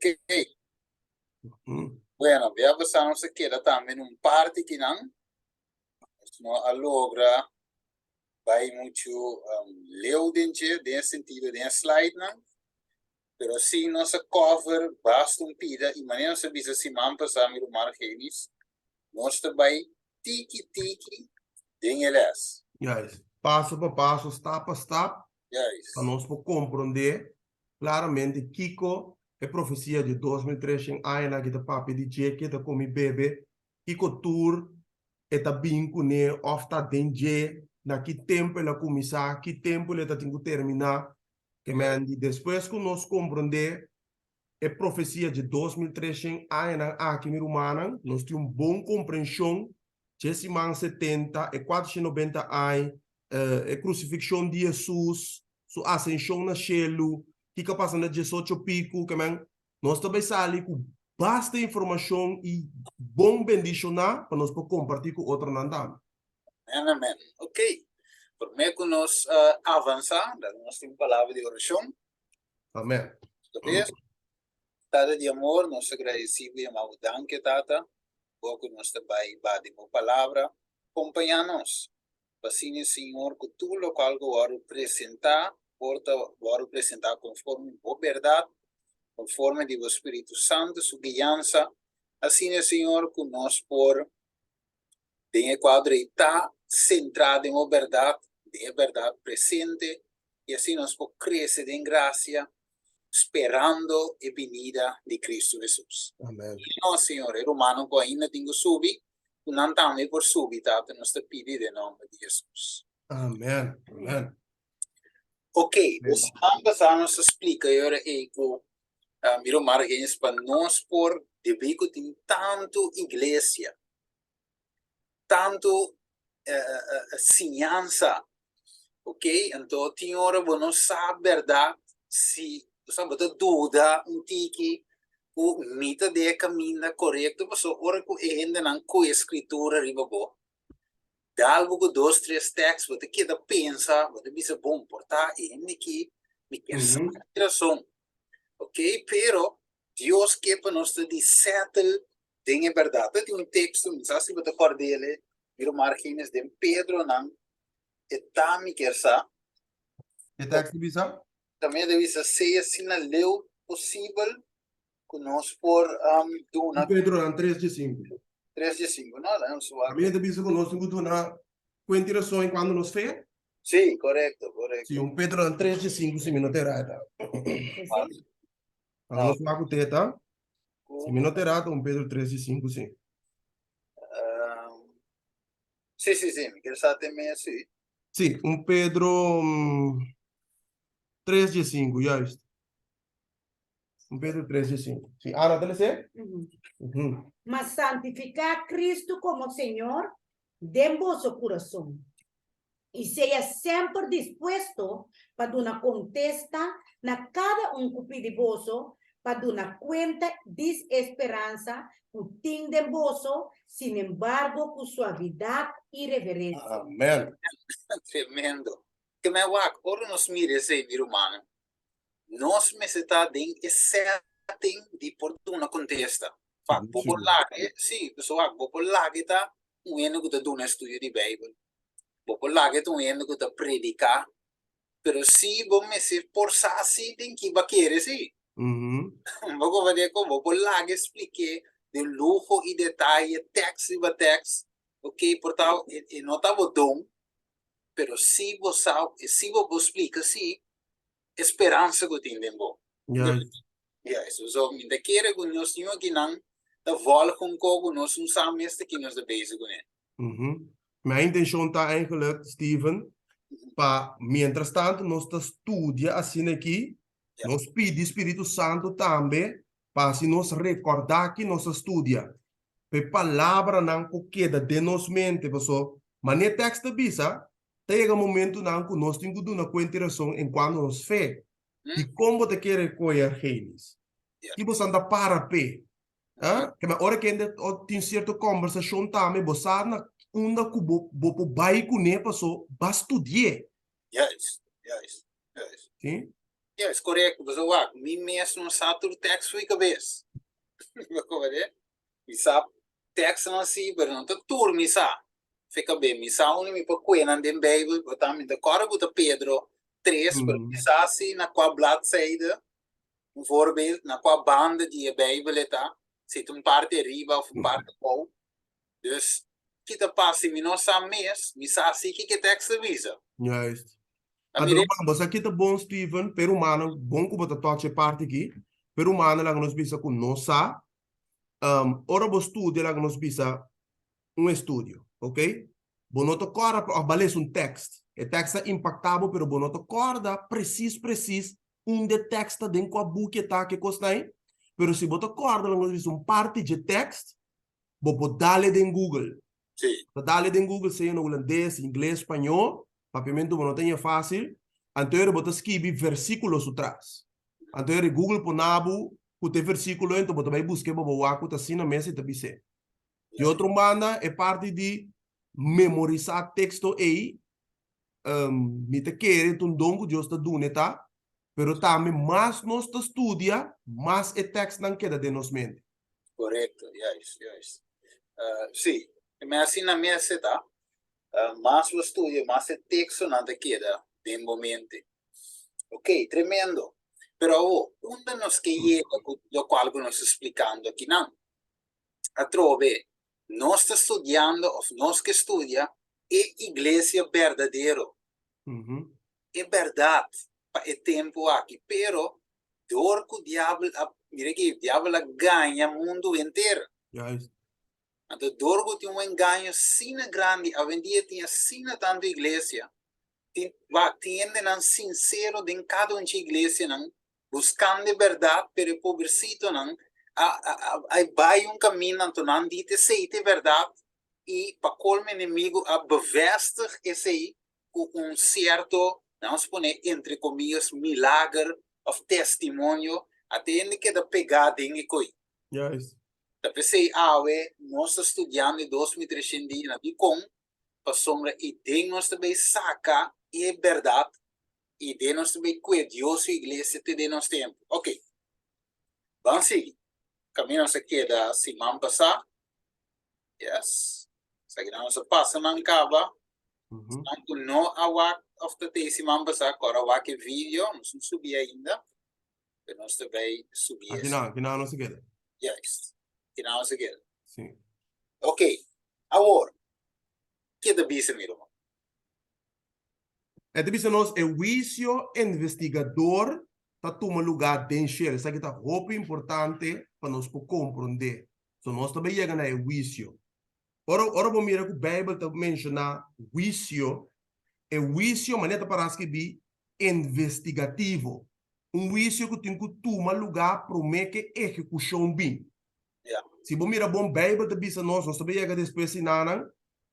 Ok. Bueno, bia pasá nos a keda tambe na un parti kinan. Nos no a logra bai muchu leu den dje, den e sentido den e slidenan. Pero sí nos a cover basta un pida i manera nos a bisa siman pasá mi ruman Argenis, nos ta bai tiki tiki den e les. Juist. Paso pa paso, stap pa stap, Juist. pa nos por komprondé klaramente kiko e profesia di 2300 añanan aki ta papia di dje, ke ta komi bebe, kiko tur e ta bin kuné òf ta den dje, na ki tempu el a kuminsá, ki tempu el ta tin ku terminá. Ke men di despues ku nos komprondé e profesia dje 2300 añanan aki, mi rumannan, nos tin un bon komprenshon dje siman 70, e 490 aña, e krusifikshon di Hesus, su asenshon na shelu, kiko a pasa na 18 piku, ke men nos ta bai sali ku basta informashon i bon bendishoná pa nos por kompartí ku otronan tambe. Amen, amen. Ok. Promé ku nos avansá, laga nos tin un palabra di orashon. Amen. Tata di amor, nos ta gradisí bo i ama bo danki, Tata, bo ku nos ta bai ba di bo palabra. Kompañá nos, pa asina, Señor, ku tur lokual ku wòrdu presentá por ta wòrdu presentá konforme bo bèrdat, konforme di bo Spiritu Santu su guiansa, asina, Señor, ku nos por den e kuadro ei ta sentrá den bo bèrdat, den e bèrdat presente, i asina nos por krese den grasia, sperando e binida di Kristu Hesus. Amen. I nos, Señor, e rumannan ku ainda tin ku subi, ku nan tambe por subi, Tata, nos ta pidi den nòmber di Hesus. Amen. Amen. Ok, e siman pasá nos a splika e ora ei ku mi ruman Argenis pa nos por debí ku tin tantu iglesia, tantu siñansa, ok, anto tin ora bo no sa bèrdat si bo ta duda un tiki ku mi ta den e kaminda korekto pasobra ora ku e hendenan kohe skritura riba bo Dal bo ku dos tres tèks bo ta keda pensa, bo ta bisa bon por ta e hende aki mi kier sa ki rason. Ok, pero Dios ke pa nos ta di sètel den e bèrdat. Ta tin un teksto, mi sa si bo ta kòrd'el, mi ruman Argenis, den Pedronan e ta mi kier sa. E teksto bisa? Tambe ta bisa sea asina leu posibel ku nos por duna. Un Pedronan tres dje sinku. Tres dje sinku, no? Laga nos wak. También ta bisa ku nos tin ku duna kuenta i rason enkuanto nos fe. Sí, korekto, korekto. Sí, un Pedronan tres dje sinku si mi no ta erá e ta. Laga nos wak ku te ta. Si mi no ta erá ta un Pedro tres dje sinku sí. Sí, sí, sí, mi kier sa te mes, sí. Sí, un Pedro tres dje sinku, juist. Un Pedro 3 y 5. Sí, Ana, te lese? Ma santifiká Kristu komo Señor den boso kurason, i sea semper dispuesto pa duna kontesta na kada un ku pidi boso pa duna kuenta di e speransa ku tin den boso, sinembargo ku suavidat i reverensia. Amen. Tremendo. Ke men wak, ora nos mira esei, mi rumannan, Nos mester ta den e setting di por duna kontesta. Wak, bo por laga, sí, pasobra wak, bo por laga e ta un hende ku ta duna estudio di Beibel, bo por laga e ta un hende ku ta prediká, pero si bo mester por sa si den ki bo a kere sí. Bo comprende kon? Bo por laga e splik'é den luho i detaye, tèks riba tèks, ok, por ta e no ta bo don, pero si bo sa, si bo por splika sí, e speransa ku tin den bo. Juist. Juist. So, mi ta kere ku nos tin akinan ta volg un ko ku nos un sa mes ta ki nos ta bezig kuné. Mijn intenshon ta eigenlijk, Steven, pa mientras tanto nos ta studia asina aki, nos pidi Spiritu Santu tambe pa hasi nos rekordá ki nos a studia, pa e palabranan por keda den nos mente, paso manera e tekst ta bisa, Ta yega momentunan ku nos tin ku duna kuenta i rason enkuanto nos fe. Dikon bo ta kere koe Argenis? Ki bosan ta para p'e? Keme ora ku hende tin sierto kòmbersashon tambe bo sa na unda ku bo bo por bai kuné paso ba studi'é. Juist, juist, juist. Sí? Yes, korekto. Pasobra wak, mi mes no sa tur tekst fo'i kabes. Bo komprende? Mi sa tekstnan si, pero no ta tur mi sa fo'i kabes. Mi sa unda mi por kue nan den Beibel, por tanto mi ta kòrda ku ta Pedro tres, pero mi sa si na kua bladzijde, un voorbeeld, na kua banda di e Beibel e ta, si ta un parti ariba òf un parti abou. Dus, ki ta pasa si mi no sa mes, mi sa si kiko e tekst ta bisa. Juist. Anto ruman, bo sa ki ta bon Steven, p'e rumannan, bon ku bo ta touch e parti aki, p'e rumannan laga nos bisa ku no sa, ora bo studia laga nos bisa un estudio, ok, bo no ta kòrda òf bo a lesa un tekst, e tekst a impaktá bo pero bo no ta kòrda presis presis unda e tekst ta, den kua buki e ta, ke kosnan ei, pero si bo ta kòrda laga nos bisa un parti dje tekst, Bo por dale den Google. Sí. Ta dale den Google sea na hulandes, ingles, spañó, papiamentu bo no ta ña fácil, anto ora bo ta skibi versíkulo su tras. Anto ora Google pona bo ku ta e versíkulo ento bo ta bai busk'é pa bo wak ku ta asina mes i ta bis'é. Di otro un banda e parti di memorisá teksto ei, mi ta kere ta un don ku Dios ta dun'e ta, pero tambe mas nos ta studia, mas e tekstnan keda den nos mente. Correcto, juist, juist. Sí, me asina mester ta. Mas bo studia, mas e tekstonan ta keda den bo mente. Ok, tremendo. Pero awor, unda nos ke yega ku lokual ku nos ta splikando akinan? Atrobe, nos ta studiando òf nos ke studia e iglesia berdadero, e bèrdat pa e tempu aki. Pero Dor ku diabel a, mira aki, diabel a gaña mundu henter. Juist. Anto dor ku tin un engaño asina grandi, awendia tin asina tantu iglesia, tin, wak, tin hendenan sinsero den kada un dje iglesianan, buskando e bèrdat, pero e pobresitonan a, a, a, a bai un kaminda, anto nan di ta esei ta e bèrdat, i pa kolmo enemigu a bevestig esei ku un sierto, nos pone entre komillas, milager òf testimonio, a ta hende keda pegá den e koi. Juist. Ta p'esei awe nos ta studiando e 2300 dianan. Dikon? Pasobra i den nos ta bay saka e bèrdat i den nos ta bay kue Dios su iglesia te den nos tempu. Ok, ban sigui. Kaminda nos a keda siman pasá. Yes. Esaki nos a pasa nan kaba. Esnan ku no a wak òf ta tei siman pasá, kòrda wak e video, nos no subi ainda, pero nos ta bai subi esei. Akinan, akinan nos a keda. Juist, akinan nos a keda. Sí. Ok, awor, ke ta bisa mi ruman? E ta bisa nos e huisio investigador ta tuma lugá den shelu. Esaki ta hopi importante pa nos por komprondé. So nos ta bai yega na e huisio. Ora ora bo mira ku Beibel ta menshoná huisio, e huisio manera ta pará skibí investigativo, un huisio ku tin ku tuma lugá promé ku e ehekushon bin. Si bo mira bon Beibel ta bisa nos, nos ta bai yega despues sinanan,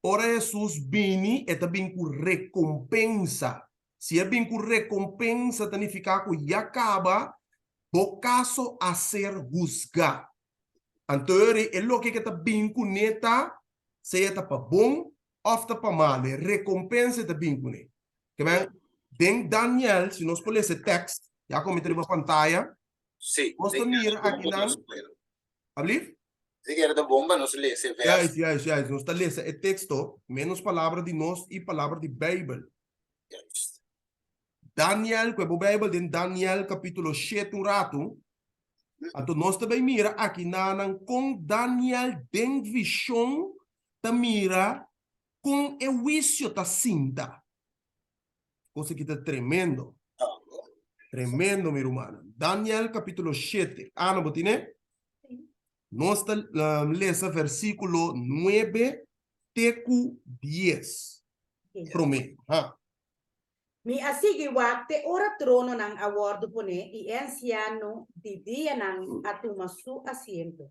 ora Hesus bini e ta bin ku rekompensa. Si e bin ku rekompensa ta nifiká ku ya kaba bo kaso a ser husgá. Anto e loke ke ta bin kuné ta, sea ta pa bon òf ta pa malu, e rekompensa e ta bin kuné. Ke men, den Daniel, si nos por lesa e tèkst, ya ku mi ta riba pantaya, Sí, nos ta mira akinan, ablief? Si kere ta bon pa nos lesa e vèrs. Juist, juist, juist. Nos ta lesa e teksto, ménos palabra di nos i palabra di Beibel. Juist. Daniel, ku e bo Beibel den Daniel kapítulo shete un ratu, Anto nos ta bai mira aki nanan kon Daniel den vishon ta mira kon e huisio ta sinta. Kos aki ta tremendo. Tremendo, mi rumannan. Daniel kapítulo shete. Ana, bo tine? Nos ta lesa versíkulo nuebe te ku dies. Promé. Ha. Mi a sigui wak te ora trononan a wòrdu poné i e ansiano di dianan a tuma su asiento.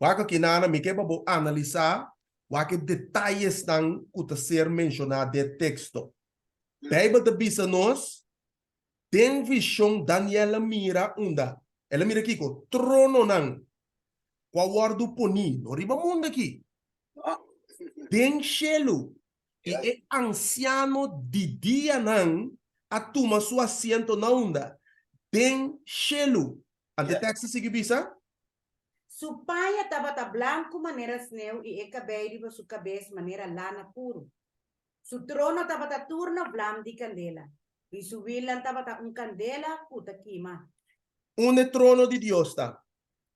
Wak aki nana, mi ke pa bo analisá wak e detayesnan ku ta ser menshoná den e teksto. Beibel ta bisa nos, Den vishon Daniel a mira unda? El a mira kiko? Trononan ku a wòrdu poní, no riba mundu aki, den shelu. I e ansiano di dianan a tuma su asiento na unda? Den shelu. Anto e tekst ta sigui bisa. Su paña tabata blanku manera sneu i e kabei riba su kabes manera lana puru. Su trono tabata tur na vlam di kandela, i su wilnan tabata un kandela ku ta kima. Unda e trono di Dios ta?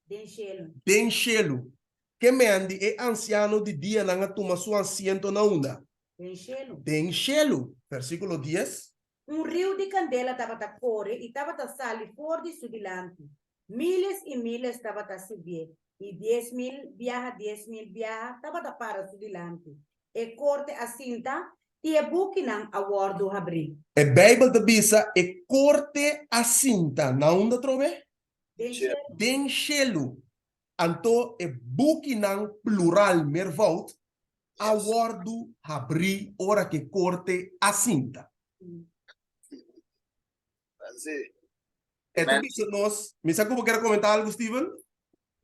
Den shelu. Den shelu. Ke men di e ansiano di dianan a tuma su asiento na unda? Den shelu. Den shelu. Versíkulo dies. Un riu di kandela tabata kore i tabata sali for di su dilanti. Miles i miles tabata sirbié, i 10,000 biaha 10,000 biaha tabata para su dilanti. E korte a sinta, i e bukinan a wòrdu habrí. E Beibel ta bisa, E korte a sinta. Na unda atrobe? Den shelu. Den shelu. Anto e bukinan, plural, meervoud, a wòrdu habrí ora ku e korte a sinta. E ta bisa nos, mi sa ku bo kier komentá algu, Steven?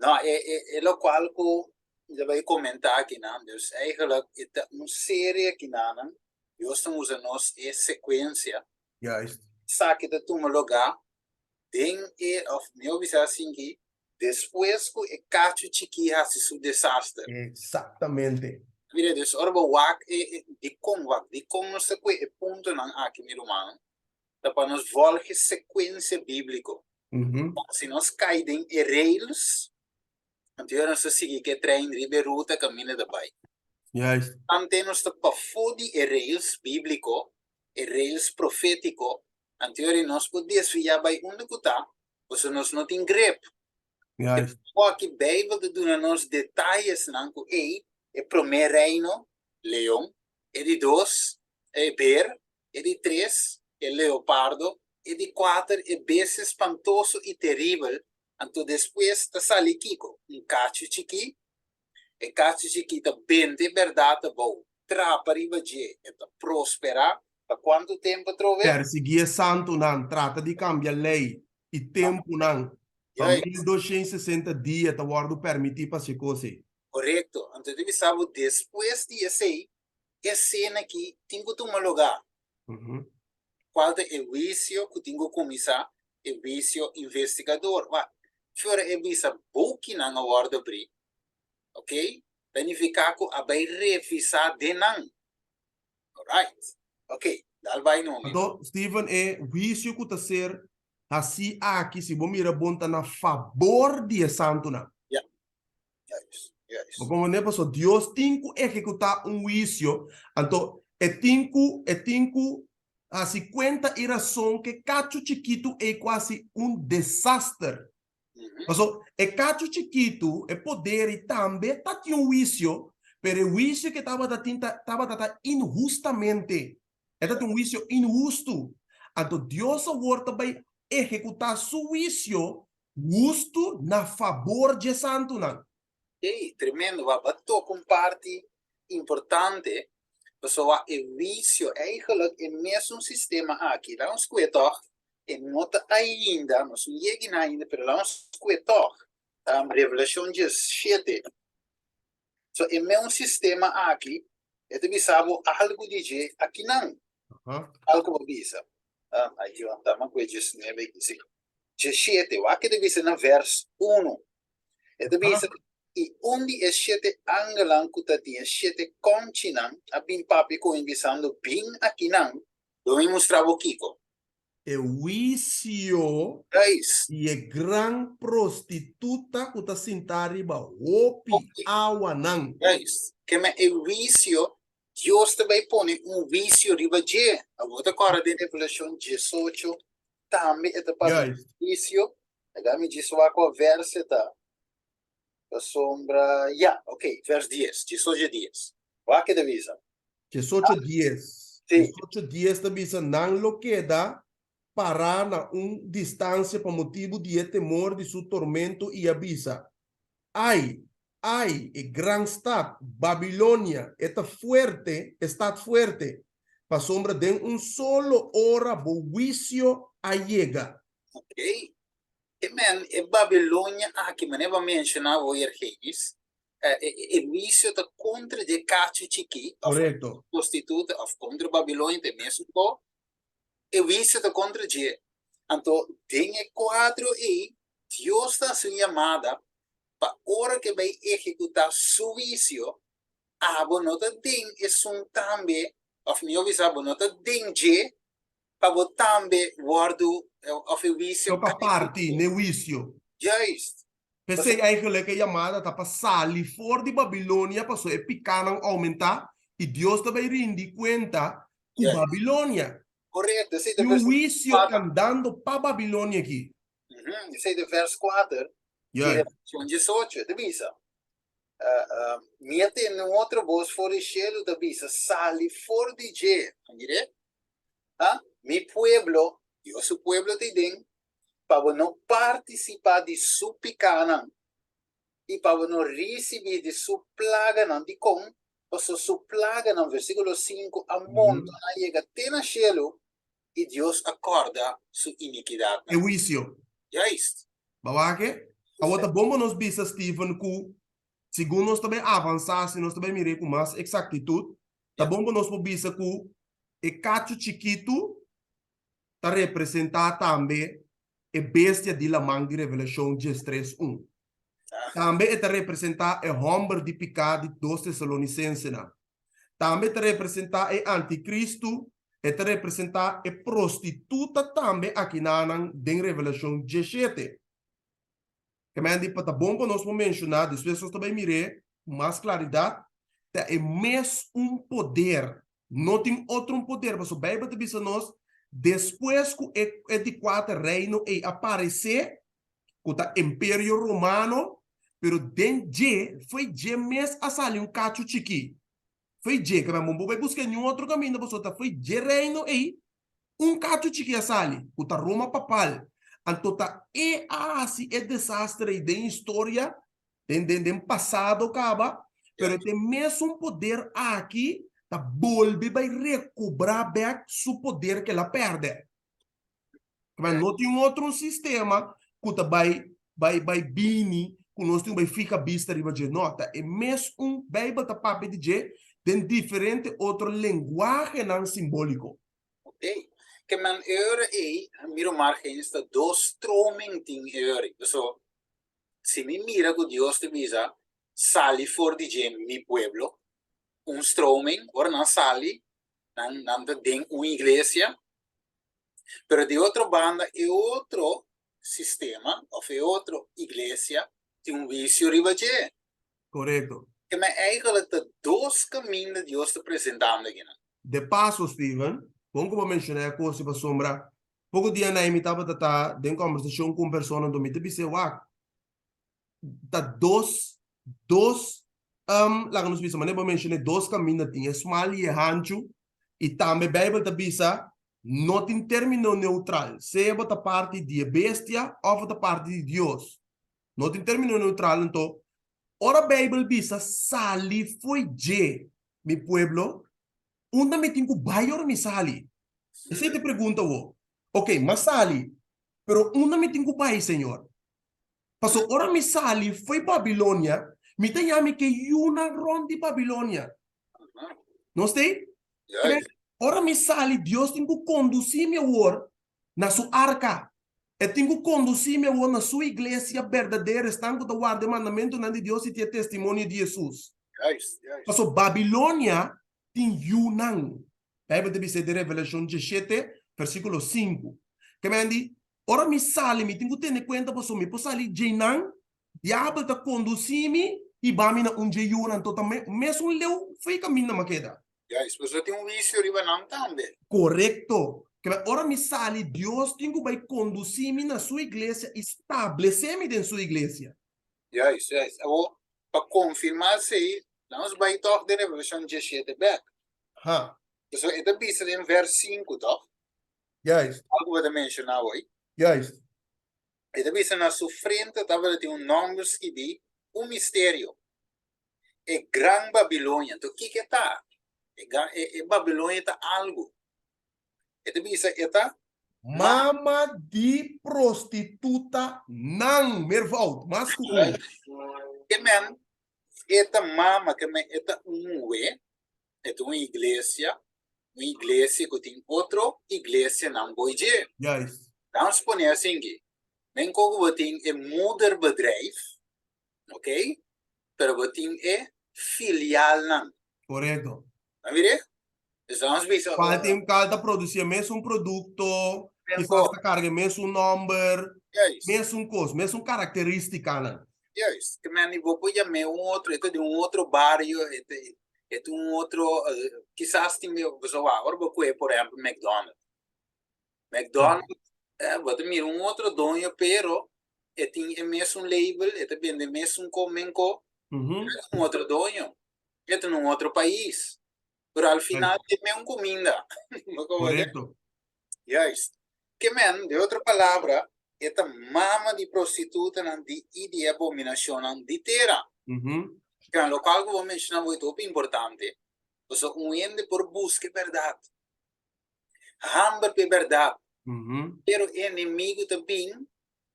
No, e e e lokual ku mi ta bai komentá akinan, dus eigenlijk e ta un serie akinanan, Dios ta usa nos e sekuensia. Juist. Esaki ta tuma lugá den e, òf mihó bisa asinki, despues ku e kachu chikí hasi su desaster. Eksaktamente. Mira, dus ora bo wak e e dikon wak, dikon nos ta kue e puntonan aki, mi rumannan, ta pa nos volg e sekuensia bíbliko. Si nos kai den e rails, anto ya nos ta sigui ku e trein riba e ruta kaminda ta bai. Juist. Tante nos ta pafó di e rails bíbliko, e rails profétiko, anto yori nos por desviá bai unda ku ta, pasobra nos no tin grip. Juist. E aki Beibel ta duna nos detayesnan ku ei, e promé reino, leon, e di dos, e ber, e di tres, e leopardo, e di kuater, e bestia spantoso i teribel, anto despues ta sali kiko? Un kachu chikí. E kachu chikí ta benta e bèrdat abou, trapa riba dje, e ta prosperá. Pa kuantu tempu atrobe? Persiguí e santunan, trata di kambia lei i tempunan. Pa 1260 dia ta wòrdu pèrmití pa hasi kos ei. Korekto. Anto ta bisa bo despues di esei E sena aki tin ku tuma lugá. Kual ta e huisio ku tin ku kuminsá? E huisio investigador. Wak, ki ora e bisa bukinan a wòrdu abrí, ok, ta nifiká ku a bai revisá den nan. Alright. Ok, dal bai no, mi. Anto, Steven, e huisio ku ta ser hasí aki, si bo mira bon, ta na fabor di e santunan. Ya. Juist, juist. Bo comprende? Pasobra Dios tin cu ehecuta un huicio, anto e tin cu, e tin cu haci cuenta y razon cu e cacho chikitu ey cu haci un desaster. Pasobra e cacho chikitu, e poder y tambe ta tin un huicio, pero e huicio cu e tabata tin ta, tabata ta inhustamente. E ta tin un huicio inhustu. Anto Dios awor ta bay ehecuta su huicio Hustu na fabor dje santunan. Ey, tremendo, bo a toca un parti importante, pasobra e huicio, eigenlijk e mesun sistema aki, laga nos scohe toch, e no ta ainda, nos no yega na ainda, pero laga nos scohe toch, Revelacion 17, So e meun sistema aki, e ta bisa bo algu di dje akinan. Algu bo bisa. Ai yo anta ma ku e 19 aki, si. 17, wak e ta bisa na vers 1. E ta bisa, i un di e shete angelnan ku ta tin e shete kònchinan a bin papia ku mi bisando, Bin akinan, lo mi mustra bo kiko. E huisio di e gran prostituta ku ta sintá riba hopi awanan. Keme e huisio, Dios ta bai pone un huisio riba dje. Abo ta kòrda den Revelashon 18 tambe e ta papia di huisio. Laga mi djis wak kua vèrs e ta. Pasobra, ya, ok, vers 10, 18 dies. Wak e ta bisa. 18 dies. Sí. 18 dies ta bisa nan lo keda pará na un distansia pa motibu di e temor di su tormento i a bisa, Ai, ai, e gran stat, Babilonia, e ta fuerte, e stat fuerte, pasobra den un solo ora bo huisio a yega. Ok, E men, e Babilonia aki, manera bo a menshoná bo Yergenis, e huisio ta kontra dje kachu chikí, òf Korekto. prostituta, òf kontra Babilonia, ta e mesun ko. E huisio ta kontra dje. Anto den e kuadro ei, Dios ta hasi un yamada pa ora ku e bai ehekutá su huisio, abo no ta den esun tambe, òf mihó bisa bo no ta den dje, pa bo tambe wòrdu òf e huisio No pa kai parti ku bo. n'e huisio. Juist. P'esei eigenlijk e yamada ta pa sali for di Babilonia pasobra e pikánan oumentá i Dios ta bai rindi kuenta ku Juist. Babilonia. Korekto, esei ta Tin un versíkulo huisio kuater. kandando pa Babilonia aki. Esei ta vers kuater di Juist. Revelashon diesocho. E ta bisa, Mi a tende un otro bos for di shelu ta bisa, Sali for di dje. A mir'é? Ha? Mi pueblo, Dios su pueblo ta ei den, pa bo no partisipá di su pikánan i pa bo no risibí di su plaganan. Dikon? Pasobra su plaganan, versíkulo sinku, a montoná yega te na shelu i Dios a kòrda su inikidatnan. E huisio. Juist. Bo wak e? Awor ta bon pa nos bisa, Steven, ku segun nos ta bai avansá, si nos ta bai mir'é ku mas eksaktitut, ta bon pa nos por bisa ku e kachu chikitu ta representá tambe e bestia di laman di Revelashon diestres un. Tambe e ta representá e hòmber di piká di Dos Tesalonisensenan. Tambe e ta representá e antikristu, e ta representá e prostituta tambe akinanan den Revelashon diesshete. Kemey di pa ta bon pa nos por menshoná, despues nos ta bai mir'é ku mas klaridat, ta e mes un poder, no tin otro un poder, pasobra Beibel ta bisa nos, despues ku e e di kuater reino ei a paresé, ku ta Imperio Romano, pero den dje, fo'i dje mes a sali un kachu chikí, fo'i dje, kemey bo no por bai buska niun otro kaminda pasobra ta fo'i dje reino ei Un kachu chiki a sali, ku ta Roma papal. Anto ta e a hasi e desastre ei den historia, den den den pasado kaba, pero e tin mesun poder aki ta bolbe bai rekobrá bèk su poder ku el a pèrdè. Ma no tin un otro sistema ku ta bai bai bai bini ku nos tin ku bai fika bista riba dje. No, ta e mes un Beibel ta papia di dje den diferente otro lenguahenan simbóliko. Ok. Ke men e ora ei, mi ruman Gens, ta dos stroming tin e ora ei. Paso, si mi mira ku Dios ta bisa, Sali for di dje, mi pueblo, un stroming, ora nan sali, nan nan ta den un iglesia, Pero di otro banda e otro sistema of e otro iglesia tin un huicio riba dje. Korekto. Ke men eigenlijk ta dos kaminda Dios ta presentando akinan. De paso, Steven, bon ku bo menshoná e kos pasobra poko dia nai mi tabata ta den kòmbersashon ku un persona anto mi ta bis'é, wak, ta dos, dos, laga nos bisa, manera bo menshoné, dos kaminda tin, e smal i e hanchu, i tambe Beibel ta bisa, no tin término neutral, sea bo ta parti di e bestia òf bo ta parti di Dios. No tin término neutral, anto, ora Beibel bisa sali fo'i dje, mi pueblo, unda mi tin ku bai ora mi sali? Esei ta e pregunta awor. Oke, m'a sali, pero unda mi tin ku bai, Señor? Pasobra ora mi sali fo'i Babilonia, mi ta yami ke yunan rònt di Babilonia. Nos ta ei? Ora mi sali, Dios tin ku kondusí mi awor na su arka. E tin ku kondusí mi awor na su iglesia berdadero, esnan ku ta warda e mandamentunan di Dios i tin e testimonio di Hesus. Pasobra Babilonia tin yunan. Beibel ta bisa den Revelashon diesshete, versíkulo sinku. Ke men di, Ora mi sali, mi tin ku tene kuenta pasobra mi por sali djeinan, diabel ta kondusí mi i ba mi na un dje yunan, anto ta mesun leu fo'i kaminda mi a keda. Juist, pasobra tin un wisio riba nan tambe. Korekto. Ke men ora mi sali, Dios tin ku bai kondusí mi na su iglesia i stablesé mi den su iglesia. Juist, juist. Awor, pa konfirmá esei, laga nos bai tòg den Revelashon diesshete bèk. Ha. Pasobra e ta bisa den vèrs sinku, tòg? Juist. Algu bo ta menshoná awor. Juist. E ta bisa na su frente tabata tin un nòmber skibí, un misterio, E Gran Babilonia. Anto kiko e ta? E gran, e, e Babilonia ta algu. E ta bisa e ta Mama di prostituta nan, meervoud, mas ku un. Ke men e ta mama, ke men e ta un muhé, e ta un iglesia. Un iglesia ku tin otro iglesianan boi dje. Juist. Damos pone asinki. Men ku bo tin e moederbedrijf, ok? Pero bo tin e filialnan. Korekto. A mire? Dus damos bisa. Cual tin cual ta produci e mesun producto, kisas ta carga e mesun nomber, Juist. mesun cos, mesun caracteristicanan. Juist. Ke men di bo por yam'é un otro, e ta di un otro bario, e ta e ta un otro, kisas tin pasobra wak, ora bo kohe por ehempel McDonald's. McDonald's, bo ta mira un otro doño pero e tin e mesun label, e ta bende e mesun ko menko, pero e ta un otro doño, e ta na un otro pais. Pero al final e mesun kuminda. Bo kohe? Korekto. Juist. Ke men, de otro palabra, e ta mama di prostitutanan di i di e abominashonnan di tera. Gran, lokual ku bo menshoná bo ta hopi importante, pasobra un hende por buska e bèrdat, hamber pa e bèrdat, pero e enemigu ta bin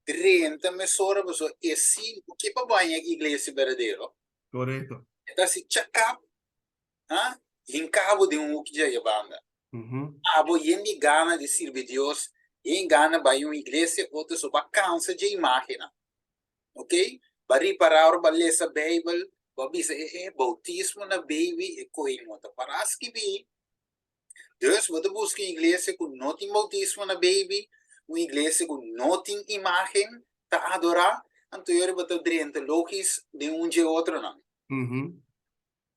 drenta mesora pasobra e si no ke pa baña e iglesia berdadero. Korekto. E ta hasi chakap Ha? Hinka bo den un huki dje e banda. Abo yen di gana di sirbi Dios, yen gana bai un iglesia otro so ba kansa dje imagennan. Ok? Ba ripara ora ba lesa Beibel, bo a bisa e e boutismo na baby e koe no ta para skibí. Dus bo ta buska un iglesia ku no tin boutismo na baby, un iglesia ku no tin imagen ta adorá, anto yori bo ta drenta logis den un dje otronan.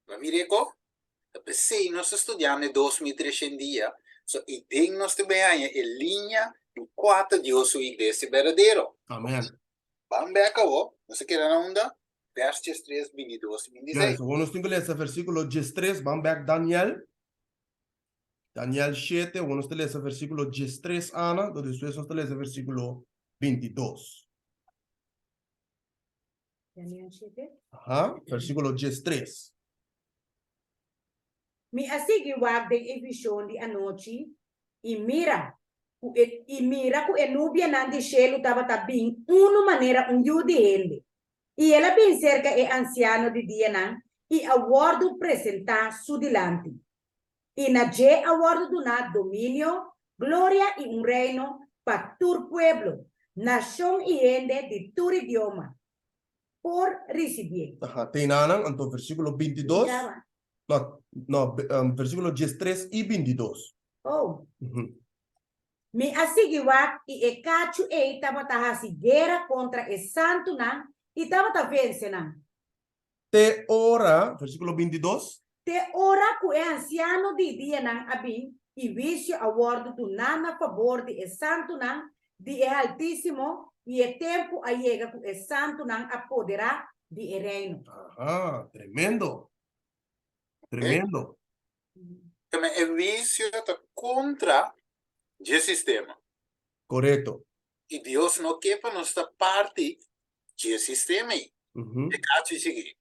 Bo a mira e ko? Ta p'esei nos ta studiando e 2300 dia, so i den nos ta bin haña e liña di kua ta Dios su iglesia berdadero. Amen. Ban bek awo, nos a keda na unda? Vers 13, 22 i 26. Juist, awor nos tin ku lesa versíkulo 13, ban bek Daniel. Daniel 7, awor nos ta lesa versíkulo 13 ana, do despues nos ta lesa versíkulo 22. Daniel 7. Aha, versíkulo 13. Mi a sigui wak den e vishon di anochi, i mira, ku e, i mira ku e nubianan di shelu tabata bin unu manera un yu di hende. I el a bin serka e ansiano di dianan i a wòrdu presentá su dilanti. I na dje a wòrdu duná dominio, gloria i un reino pa tur pueblo, nashon i hende di tur idioma por risibié. Aha, te nanan, anto versíkulo 22, no, no, versíkulo 13 i 22. Oh. Mi a sigui wak i e kachu ei tabata hasi guera kontra e santunan i tabata vense nan. Te ora, versíkulo 22. Te ora ku e ansiano di dianan a bin i huisio a wòrdu duná na fabor di e santunan di e Haltísimo i e tempu a yega ku e santunan a poderá di e reino. Aha, tremendo! Tremendo! Tambe e huisio ta kontra dje sistema. Korekto. I Dios no ke pa nos ta parti dje sistema ei. E kachi sigui.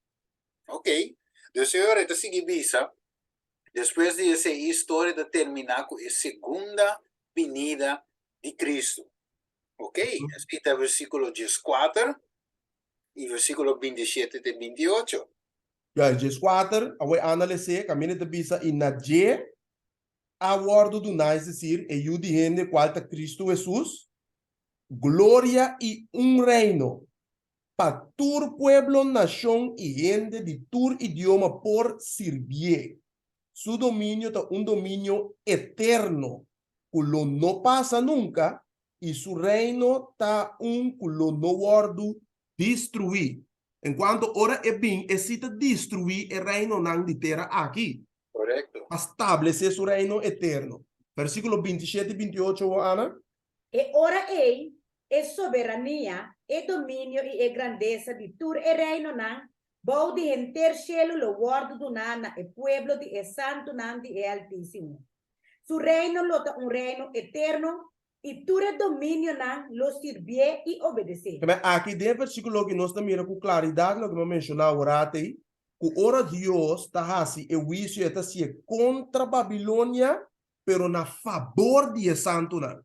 Ok. Dus e ora e ta sigui bisa, despues di esei historia ta terminá ku e segunda binida di Kristu. Ok, esei ta versíkulo 14 i versíkulo 27 te 28. Ya, 14, awor anda les'é, kaminda ta bisa, I na dje a wòrdu duná, es desir, e Yu di hende, kual ta Kristu Hesus, gloria i un reino, pa tur pueblo, nashon i hende di tur idioma por sirbié. Su dominio ta un dominio eterno ku lo no pasa nunka, i su reino ta un ku lo no wòrdu destruí. Enkuanto ora e bin, e si ta destruí e reinonan di tera aki. Korekto. Pa stablesé su reino eterno. Versíkulo 27 i 28, wou Ana? E ora ei, e soberania, e dominio i e grandesa di tur e reinonan bou di henter shelu lo wòrdu duná na e pueblo di e santunan di e Altísimo. Su reino lo ta un reino eterno, i tur e dominionan lo sirbié i obedesé. Keme aki den e versíkulo aki nos ta mira ku klaridat loke mi a menshoná aworat ei, ku ora Dios ta hasi e huisio e ta hasié kontra Babilonia pero na fabor di e santunan.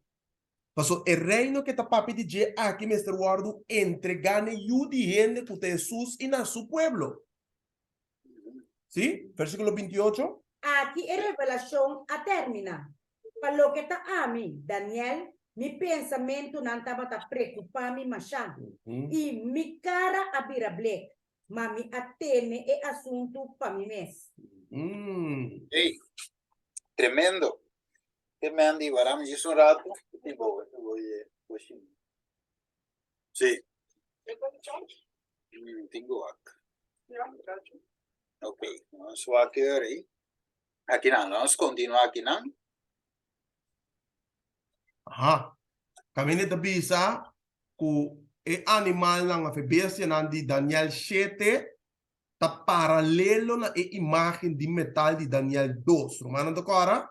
Pasobra e reino ku e ta papia di dje aki mester wòrdu entregá na e Yu di hende ku ta Hesus i na su pueblo. Sí? Versíkulo 28. Aki e revelashon a terminá. Pa loke ta ami, Daniel, mi pensamentunan tabata preokupá mi mashá, i mi kara a bira blek, ma mi a tene e asuntu pa mi mes. Ey, tremendo. Te Mandy, warami djis un ratu. Sí. Tin ku wak. Ok, nos wak e ora ei. Akinan, nos kontinuá akinan. Aha. Kaminda ta bisa ku e animalnan òf e bestianan di Daniel shete ta paralelo na e imágen di metal di Daniel dos. Rumannan ta kòrda?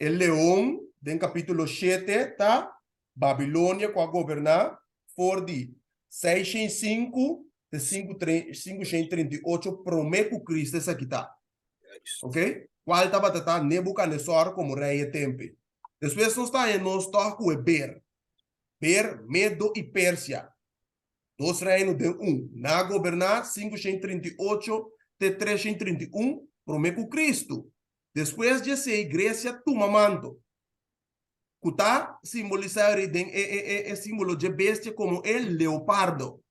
E leon den kapítulo shete ta Babilonia ku a goberná for di 605 te 538 promé ku Cristo esaki ta. Ok? Kual tabata ta Nebukanesor komo rei e tempe. Despues nos ta haña nos tòg ku e ber. Ber, Medo i Persia. Dos reino den un. Nan a goberná 538 te 331 promé ku Cristo. Despues di esei Grecia tuma manto, ku ta simbolisá ori den e e e simbolo dje bestia komo e leopardo.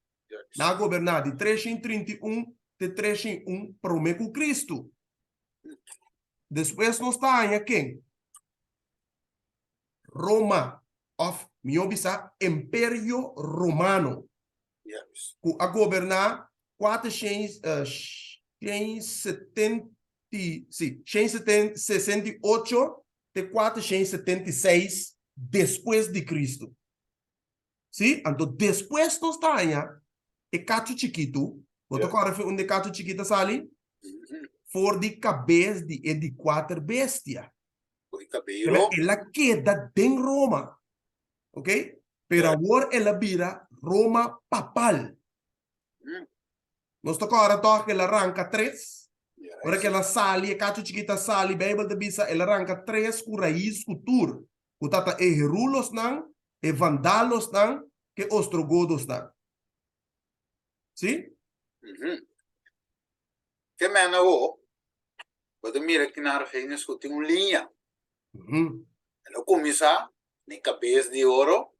Nan a goberná di 331 te 301 promé ku Kristu. Despues nos ta haña ken? Roma, òf mihó bisá Imperio Romano. Ku a goberná 468 te 476 despues di Kristu. Sí, anto despues nos ta haña e kachu chikitu, bo ta kòrda unda e kachu chikitu a sali? For di kabes di e di kuater bestia. El a keda den Roma. Ok? Pero awor el a bira Roma papal. Nos ta kòrda tòg ku el a ranka tres. Ora ku el a sali, e kachu chikit a sali, Beibel ta bisa el a ranka tres ku rais ku tur, ku ta ta e herulosnan, e vandalosnan, ku e ostrogodosnan. Sí? Ke men awor, bo ta mira kinan Argenis ku tin un liña. El a kuminsá den kabes di oro.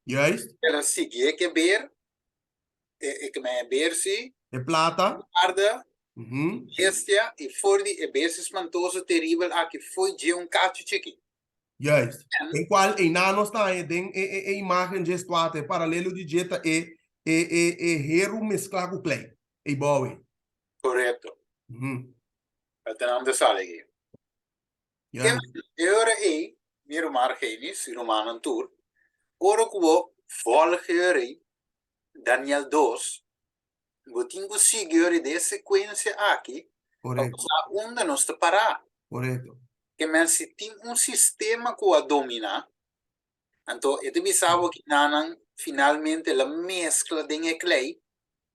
Juist. El a sigui ke ber, e ke men e ber si. E plata. Arde, bestia, i for di e bestia spantoso teribel aki foi dje un kachu chiki. Juist. Den kual einan nos ta haña den e e imagen dje stuata, e paralelo di dje ta e e e e heru mesklá ku klei. Ei bou ei. Korekto. E ta nan ta sali aki. E ora ei, mi ruman Argenis i rumannan tur, ora ku bo vòlg e ora ei, Daniel dos, bo tin ku sigui ora den e sekuensia aki pa bo sa unda nos ta pará. Ke men si tin un sistema ku a dominá, anto e ta bisa bo ki nannan finalmente la meskla den e klei,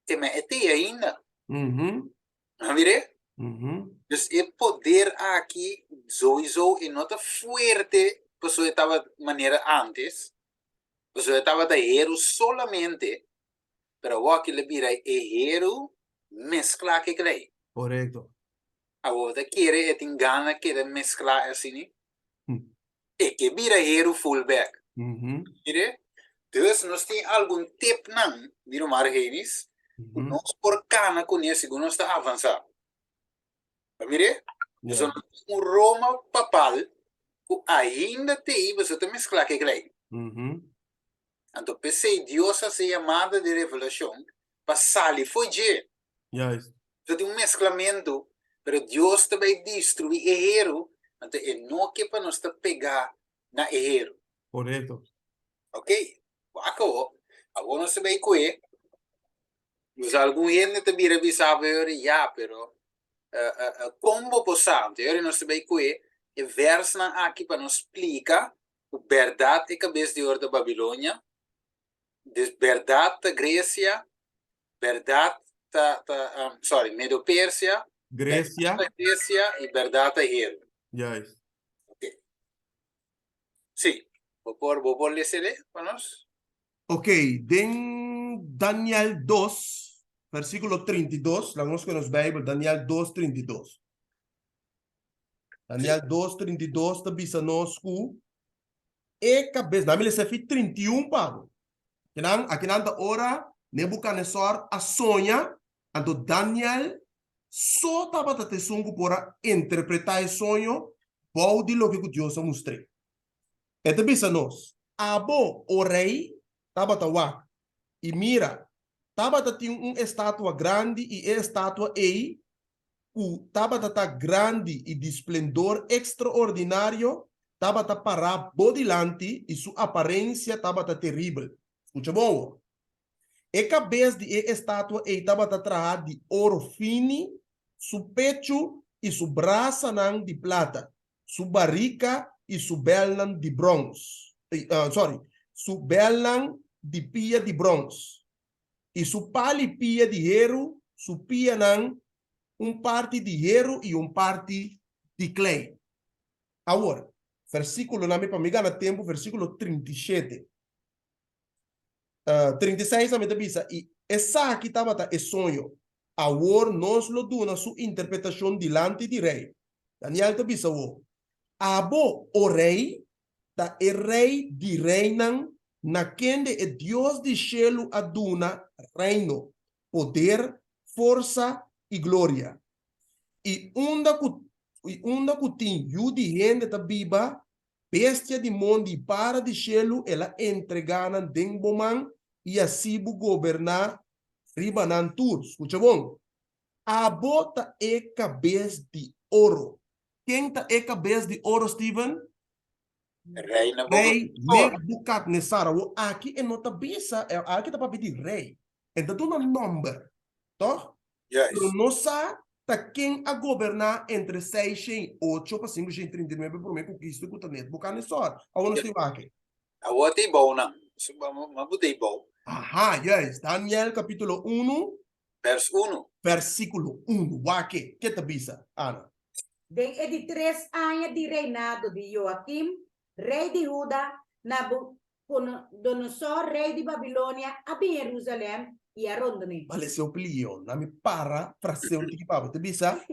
ke men e t'ei ainda. Nan mir'é? Dus e poder aki souiso e no ta fuerte pasobra e tabata manera antes, pasobra e tabata heru solamente, pero awor aki lo bira e heru mescla cu e klei. Correcto. Awor bo ta kere e tin gana keda mescla asini? E ke bira heru full bek. Mire, dus nos tin algun tipnan, mi ruman Argenis, ku nos por kana kuné segun nos ta avansá. Bo mire? Pasobra nos tin un Roma papal ku ainda t'ei boso ta mesklá ku e klei. Anto p'esei Dios a hasi yamada di revelashon pa sali fo'i dje. Juist. Ta tin un mesklamentu, pero Dios ta bai destruí e heru, anto e no ke pa nos ta pegá na e heru. Korekto. Ok, wak awor. Awor nos ta bai kue. Dus algun hende ta bira bisa bo yori, ya, pero kon bo por sa? Anto yori nos ta bai kue e vèrsnan aki pa nos splika ku bèrdat e kabes di oro ta Babilonia, dus bèrdat ta Gresia, Berdad ta ta um, sorry, Medo Persia, Grecia. Berdad ta Grecia y berdad ta Heru. Juist. Ok. Sí, bo por bo por lesele pa nos? Ok, den Daniel 2, versículo 32, laga nos ku nos Bijbel, Daniel 2, 32. Daniel 2, 32 ta bisa nos ku e kabes, nan mi lesa fi 31 pa bo. Kinan, akinan ta ora Nebuchadnezzar a soña, anto Daniel so tabata ta esun ku por a interpretá e soño bou di loke ku Dios a mustr'é. E ta bisa nos, Abo, o rei, tabata wak, i mira, tabata tin un estatua grandi i e estatua ei ku tabata ta grandi i di splendor ekstraordinario, tabata pará bo dilanti i su aparensia tabata teribel. Skucha bon awor. E kabes di e estatua ei tabata trahá di oro fini, su pechu i su brasanan di plata, su barika i su bèlnan di bròns, sòri, su bèlnan di pia di bròns. I su pali pia di heru, su pianan un parti di heru i un parti di klei. Awor, versíkulonan mi pa mi gana tempu, versíkulo 37. 36 a mi ta bisa, i esaki tabata e soño. Awor nos lo duna su interpretashon dilanti di rei. Daniel ta bisa awor, Abo, o rei, ta e Rei di reinan na kende e Dios di shelu a duna reino, poder, forsa i gloria. I unda ku i unda ku tin yu di hende ta biba, bestia di mondi i para di shelu el a entregá nan den bo man i hasi bo goberná riba nan tur. Skucha bon, abo ta e kabes di oro. Ken ta e kabes di oro, Steven? Rei Rei Nebukadnesar. Awor, aki e no ta bisa, aki ta papia di rei. E ta duna nomber, toch? Pero nos sa ta ken a goberná entre 608 pa 539 promé ku Kristu ku ta Nebukadnesar. Awor nos tin wak. Awor ta e bou nan. Ma bo ta e bou. Aha, juist. Daniel kapítulo 1. Vers unu. Versíkulo unu. Wak ke, ke ta bisa, Ana? Den e di tres aña di reinado di Joakim, rei di Huda, Nabukodonosor, rei di Babilonia, a bin Herusalèm i a rondon'é. Bale seu plion, na mi para fraseu tiki pa bo. Ta bisa,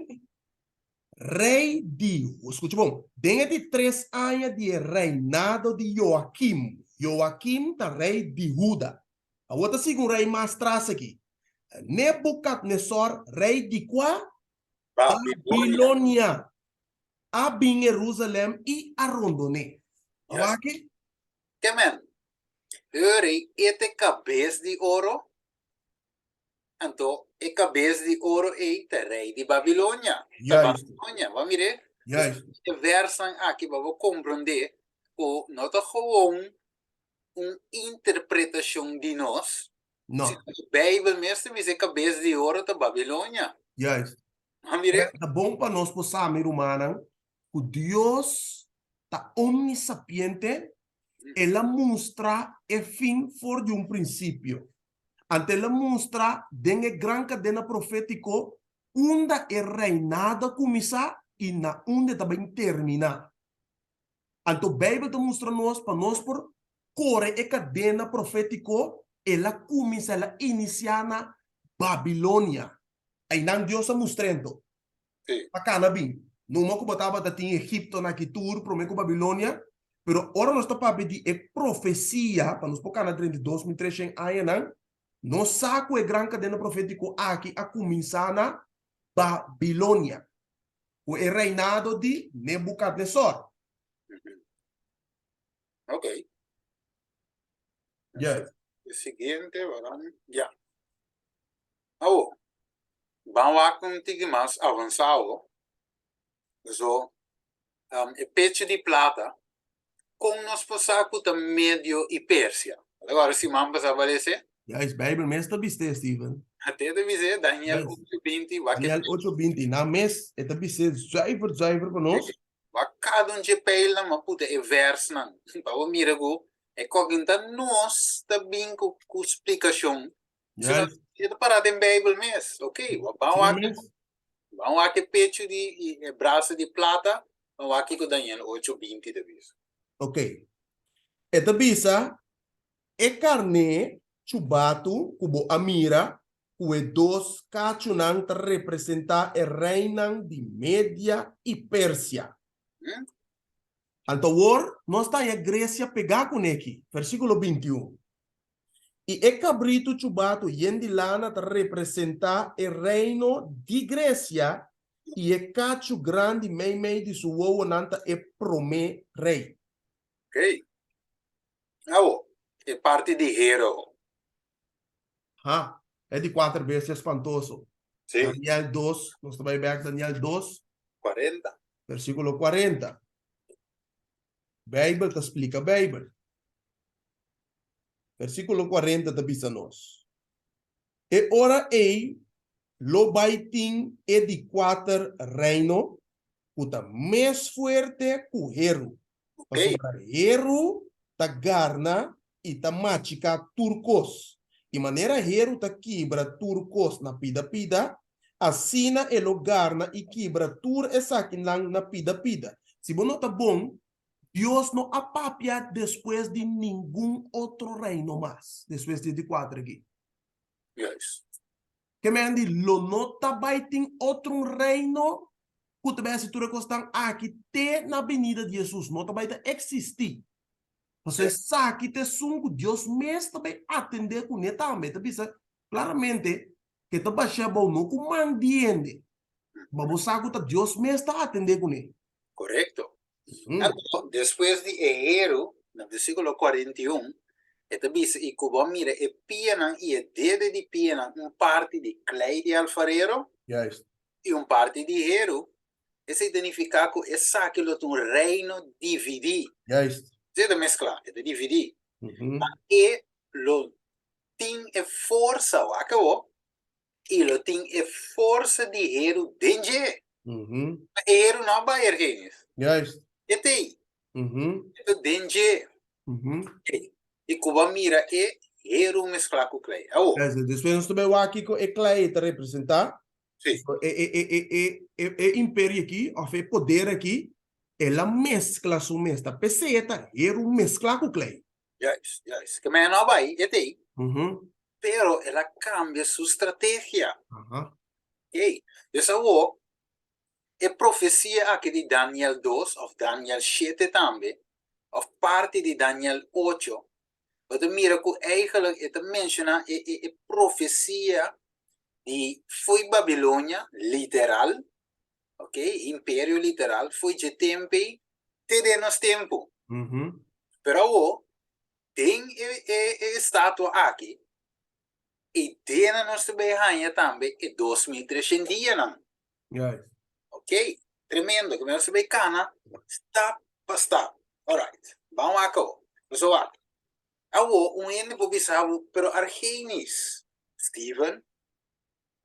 Rei di, skucha bon, den e di tres aña di e reinado di Joakim, Joakim ta rei di Huda. Awor ta sigui un rei mas tras aki, Nebukadnesor, rei di kua? Babilonia, a bin Herusalèm i a rondon'é. Awor aki? Ke men, Hurry e ta e kabes di oro, anto e kabes di oro ei ta rei di Babilonia. Ta Babilonia, bo a mir'é? E vèrsnan aki pa bo komprondé ku no ta gewoon un interpretashon di nos, No. sino e Beibel mes ta bisa e kabes di oro ta Babilonia. Juist. Bo a mir'é? Ta bon pa nos por sa, mi rumannan, ku Dios ta omnisapiente, el a mustra e fin for di un prinsipio. Anto el a mustra den e gran kadena profétiko unda e reinado a kuminsá i na unda e ta bai terminá. Anto Beibel ta mustra nos pa nos por kore e kadena profétiko, el a kuminsá, el a inisiá na Babilonia. Einan Dios a mustr'é anto. Pa kana bin. Numa ku bo tabata tin Egipto na ki tur promé ku Babilonia, pero ora nos ta papia di e profesia, pa nos por kana drenta 2300 añanan, nos sa ku e gran kadena profétiko aki a kuminsá na Babilonia, ku e reinado di Nebukadnesor. Ok. Yes. E siguiente, waran, ya. Awo, ban wak un tiki mas avansá awo. So, e pecho di plata, kon nos por sa ku ta Medio i Persia? Awor siman pasá parese. Juist, Bijbel mes ta bis'é, Steven. Te ta bis'é, Daniel 8:20. Wak Daniel 8:20, nan mes e ta bis'é zuiver, zuiver pa nos. Wak kada un dje pijlnan, m'a puta e versnan, pa bo mira ku e kokin ta nos ta bin ku splikashon. Juist. E ta pará den Bijbel mes. Ok, ban wak. Ban wak e pechu di e brasa di plata, ban wak kiko Daniel 8:20 ta bisa. Ok. E ta bisa, E karné chubatu ku bo a mira ku e dos kachunan ta representá e reinan di Media i Persia. Anto awor nos ta haña Grecia pegá kuné aki, versíkulo 21. I e kabritu chubatu yen di lana ta representá e reino di Grecia i e kachu grandi meimei di su wowonan ta e promé rei. Oké. Awo, e parti di hero. Ha, e di kuater bestia spantoso. Sí. Daniel dos, nos ta bai bèk Daniel dos. 40. Versíkulo 40. Beibel ta splika Beibel. Versíkulo 40 ta bisa nos, E ora ei lo bai tin e di kuater reino ku ta mes fuerte ku heru, pasobra heru ta garna i ta machiká tur kos, i manera heru ta kibra tur kos na pida pida, asina e lo garna i kibra tur esakinan na pida pida. Si bo nota bon, Dios no a papia despues di ningun otro reino mas, despues di e di kuater aki. Juist. Ke men di lo no ta bai tin otro un reino ku ta bai hasi tur e kosnan aki te na binida di Hesus. No ta bai ta eksistí. Pasobra esaki ta esun ku Dios mes ta bai atendé kuné tambe. E ta bisa klaramente ku e ta bash'é abou no ku man di hende, ma bo sa ku ta Dios mes ta atendé kuné. Korekto. Anto, despues di e heru, na versíkulo 41, e ta bisa, I ku bo a mira e pianan i e dede di pianan, un parti di klei di alfarero i un parti di heru, esei ta nifiká ku esaki lo ta un reino dividí. Esei ta mesklá, e ta dividí. Ma e lo tin e forsa, wak awor, I lo tin e forsa di heru den dje. Ma e heru no a bai ergenis. Juist. E t'ei. E ta den dje. I ku bo a mira e heru mesklá ku klei. Awor. Juist. Despues nos ta bai wak kiko e klei ta representá. Sí. So, e, e, e, e, e, e, e imperio aki, òf e poder aki, el a meskla su mes. Ta p'esei e ta heru mesklá ku klei. Juist, juist. Ke men no a bai, e t'ei. Pero el a cambia su strategia. Ey, dus awor, e profecia aki di Daniel dos of Daniel shete tambe, of parti di Daniel ocho, bo ta mira cu eigenlijk e ta menciona e, e, e profecia di fo'i Babilonia, literal, ok, imperio literal, fo'i dje tempo ey te den nos tempo. Pero awor, Den e e estatua aki, e dena nos ta bay haña tambe e 2300 dianan. Juist. Ok, tremendo. Ku nos ta bay kana stap pa stap. Alright, ban wak awo. Nos a wak. Awo, un hende por bisa bo, pero Argenis, Steven,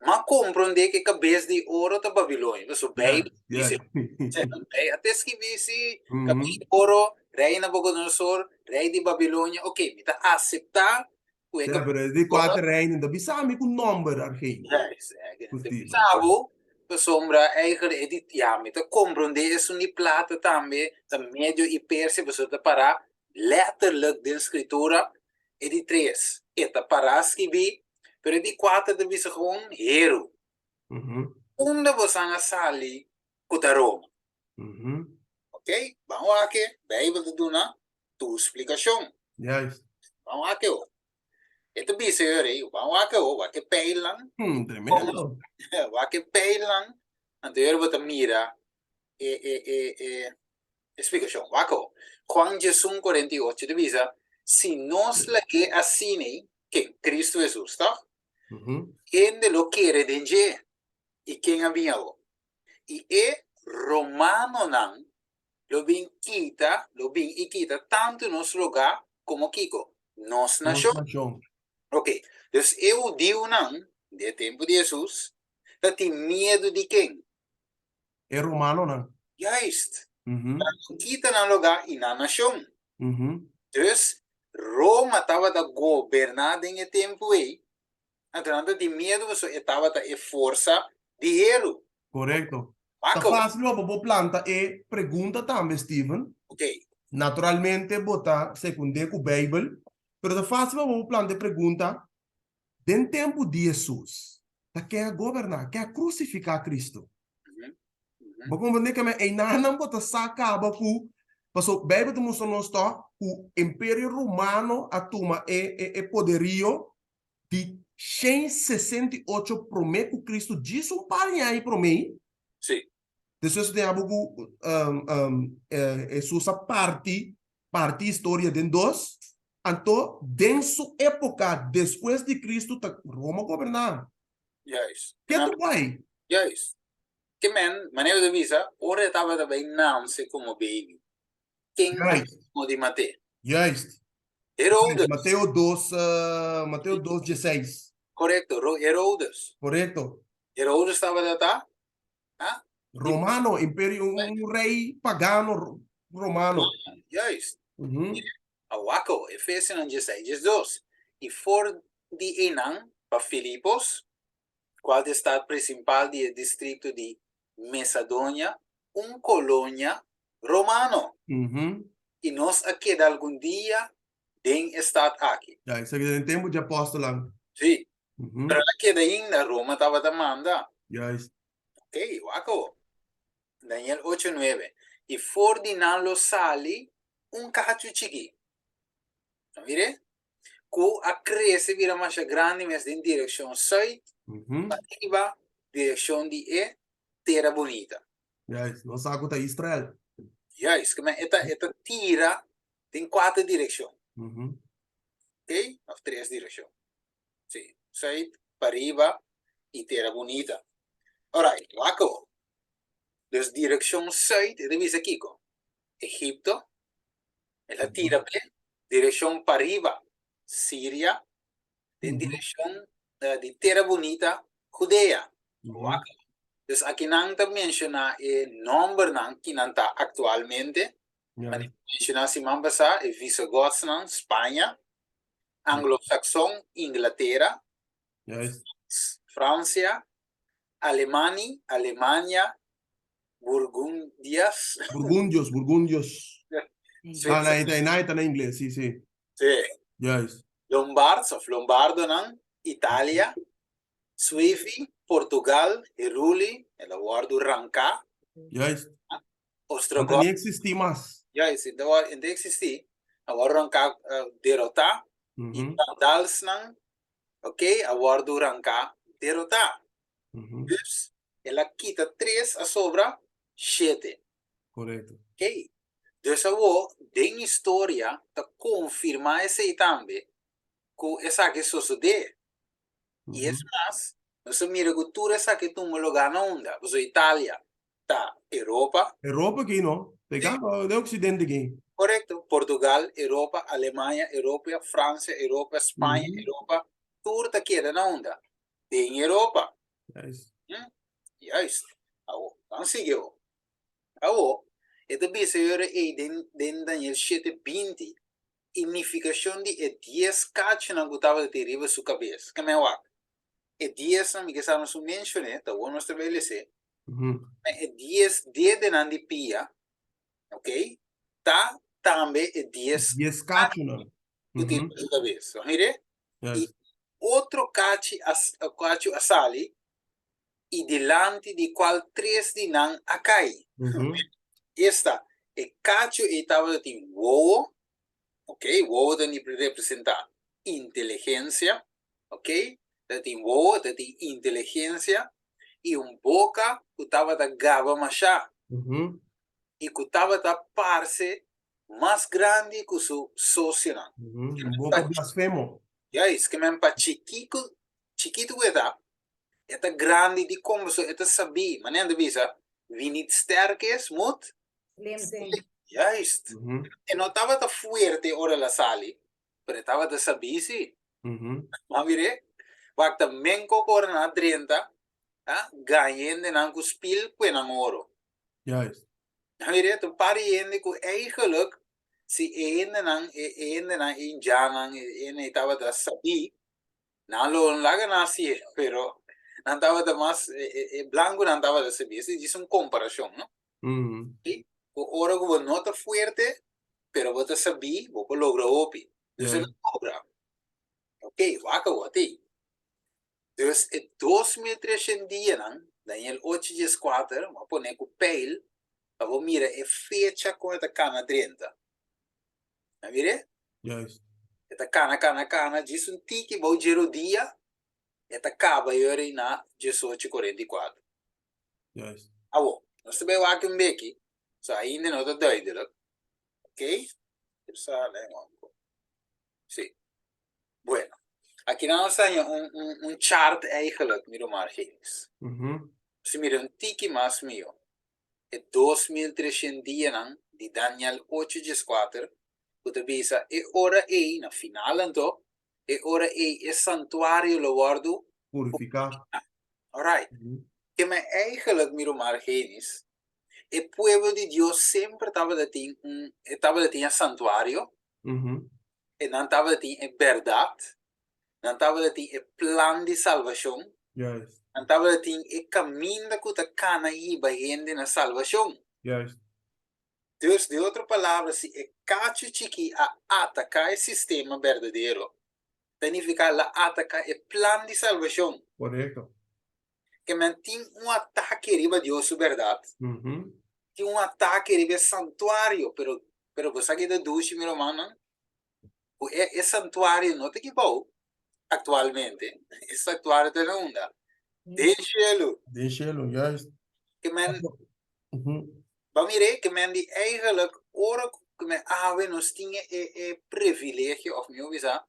M'a komprondé ku e kabes di oro ta Babilonia. Pasobra Beibel ta bisa, a ta skirbí si, kabes di oro, rei Nabucodonosor, rei di Babilonia. Oke, mi ta aseptá ku e kabes di oro. Pero e di kuater reino ta bisa mi ku nòmber, Argenio. Ta bisa bo, pasobra eigentlik e di, ya, mi ta komprondé esun di plata tambe ta Medio i Persia, pasobra ta pará letterlijk den Skritura. E di tres, e ta pará skibí. Pero e di kuater ta bisa gewoon heru. Unda bosan a sali ku ta Roma? Ok, ban wak e, Beibel ta duna tur splikashon. Juist. Ban wak e ho. E ta bisa e rei, ban wak e ho, wak e pijlnan. Tremendo. Wak e pijlnan, anto e bo ta mira e e e e e splikashon. Wak ho. Juan 11, 48 ta bisa, si nos lag'é asina, ken? Kristu Hesus, tòg? Hende lo kere den dje. I ken a bin awor? I e romanonan lo bin kita, lo bin i kita tantu nos lugá komo kiko? Nos nashon. Nos nashon. Ok, dus e hudiunan den e tempu di Hesus ta tin miedu di ken? E romanonan. Juist. Nan lo kita nan lugá i nan nashon. Dus, Roma tabata goberná den e tempu ei, anto nan ta tin miedu pasobra e tabata e forsa di heru. Korekto. Ta fásil pa bo por planta e pregunta tambe, Steven. Ok. Naturalmente bo ta sekund'é ku Beibel, pero ta fásil pa bo por planta e pregunta, Den tempu di Hesus, ta ken a goberná? Ken a krusifiká Kristu? Bo komprendé ke men einanan bo ta sa kaba ku paso Beibel ta mustra nos tòg ku Imperio Romano a tuma e e e poderio di 168 promé ku Kristu djis un par di aña promé. Sí. Despues tin abo ku Hesus a parti parti historia den dos anto den su époka despues di Kristu ta Roma goberná. Juist. Ke ta bai? Juist. Ke men, manera bo ta bisa, ora e tabata bai nanse komo baby, ken a komo di mat'é? Juist. Herodes. Mateo dos, Mateo dos dieseis. Korekto, Herodes. Korekto. Herodes tabata ta? Ha? Romano, imperio, un rei pagano romano. Juist. Awako, Efesionan dieseis diesdos. I for di einan pa Filipos, kual ta e stat prinsipal di e distrikto di Mesadonia, un kolonia romano. I nos a keda algun dia den e stat aki. Ya, esaki ta den tempu di apòstelnan. Sí. Pero el a keda ainda, Roma tabata manda. Juist. Ok, wak awor. Daniel ocho nuebe, I for di nan lo sali un kachu chikí. A mir'é? Ku a krese bira masha grandi mes den direkshon sùit, pa riba direkshon di e Tera Bunita. Juist, nos sa ku ta Israel. Juist, ku men e ta e ta tira den kuater direkshon. Ok, òf tres direkshon. Sí, sùit, pa riba i Tera Bunita. Alright, wak awor. Dus direkshon sùit e ta bisa kiko? Egipto, el a tira p'e direkshon pariba, Siria, den direkshon di Tera Bunita, Judea. Wak. Dus akinan ta menshoná e nòmbernan ki nan ta aktualmente. Manera menshoná siman pasá, e Visigotsnan, Spaña, Anglo-Saxon, Inglatera, Fransia, Alemani, Alemania, Burgundias. Burgundios, Burgundios. Ah, na, na, na, ta na ingles, sí, sí. Sí. Juist. Lombards of Lombardonan, Italia, Suevi, Portugal, Heruli, el a wòrdu ranká. Juist. Ostrogoth. No ta ni eksistí mas. Juist, e ta eksistí. A wòrdu ranká, derotá. I Vandalsnan, ok, a wòrdu ranká, derotá. Dus, el a kita tres, a sobra shete. Korekto. Ok. Dus awor, den historia ta konfirmá esei tambe, ku esaki sosodé. I es mas, nos a mira ku tur esaki tuma lugá na unda? Pasobra Italia ta Europa. Europa aki no, ta e den Oksidente aki. Korekto. Portugal, Europa, Alemania, Europa, Fransia, Europa, Spaña, Europa, tur ta keda na unda? Den Europa. Juist. Juist. Awor, ban sigui awor. Awor, e ta bisa yora ei den den Daniel shete 20, e nifikashon di e dies kachunan ku tabata tin riba su kabes. Ke men wak? E diesnan, mi ke sa nos un menshoné, ta awor nos ta bai les'é. Ma e dies dedenan di pia, ok, ta tambe e dies Dies kachunan. ku tin riba su kabes. Bo mir'é? I otro kachi a kachu a sali, i dilanti di kual tres di nan a kai. Esta, e kachu ei tabata tin wowo, ok, wowo ta representá inteligensia, ok, ta tin wowo, ta tin inteligensia, i un boka ku tabata gaba mashá, i ku tabata parse mas grandi ku su sosionan. Un boka blasfemo. Juist, ke men pa chikiku, chikitu ku e ta, e ta grandi di kon pasobra e ta sabí. Manera nan ta bisa, wie niet sterk is, moet Slim zijn. Juist. E no tabata fuerte ora el a sali, pero e tabata sabí sí. Bo a mir'é? Wak ta men koko ora nan a drenta, a gaña hendenan ku spil kue nan oro. Juist. A mir'é? Ta un par di hende ku eigenlijk si e hendenan, e hendenan, e indiannan, e hende ei tabata sabí, Nan lo no laga nan hasié, pero nan tabata mas, e blankunan tabata sabí. Esei djis un komparashon, no? Sí? Ku ora ku bo no ta fuerte, pero bo ta sabí, bo por logra hopi. Dus e lo logra. Ok, wak awor, tei. Dus e 2300 dianan Daniel ocho dieskuater, bo a pone ku peil pa bo mira e fecha kon e ta kana drenta. A mir'é? Juist. E ta kana, kana, kana, djis un tiki bou dje rodia, e ta kaba yori na diesocho 44. Juist. Awo, nos ta bai wak un beki, so ainda no ta duidelijk. Ok? Jerusalem, Sí. Bueno, aki nan nos haña un, un, un chart eigenlijk, mi ruman Argenis. Si mira un tiki mas mihó, e 2300 dianan di Daniel ocho dieskuater, ku ta bisa e ora ei, na final anto, e ora ei e santuario lo wòrdu Purifiká. Alright. Ke men eigenlijk, mi ruman Argenis, e pueblo di Dios semper tabata tin un, e tabata tin e santuario, E nan tabatin e bèrdat, nan tabatin e plan di salbashon, nan tabatin e kaminda ku ta kana hiba hende na salbashon. Dus, den otro palabra, si e kachu chikí a ataká e sistema berdadero, ta nifiká el a ataká e plan di salbashon. Ke men tin un atake riba Dios su bèrdat, tin un atake riba e santuario, pero pero bo sa ke ta dushi mi rumannan? Ku e e santuario no ta kibou aktualmente, e santuario ta na unda? Den shelu. Den shelu, juist. Ke men, bo a mira ke men di eigenlijk ora ku men awe nos tin e e privilegio òf mihó bisa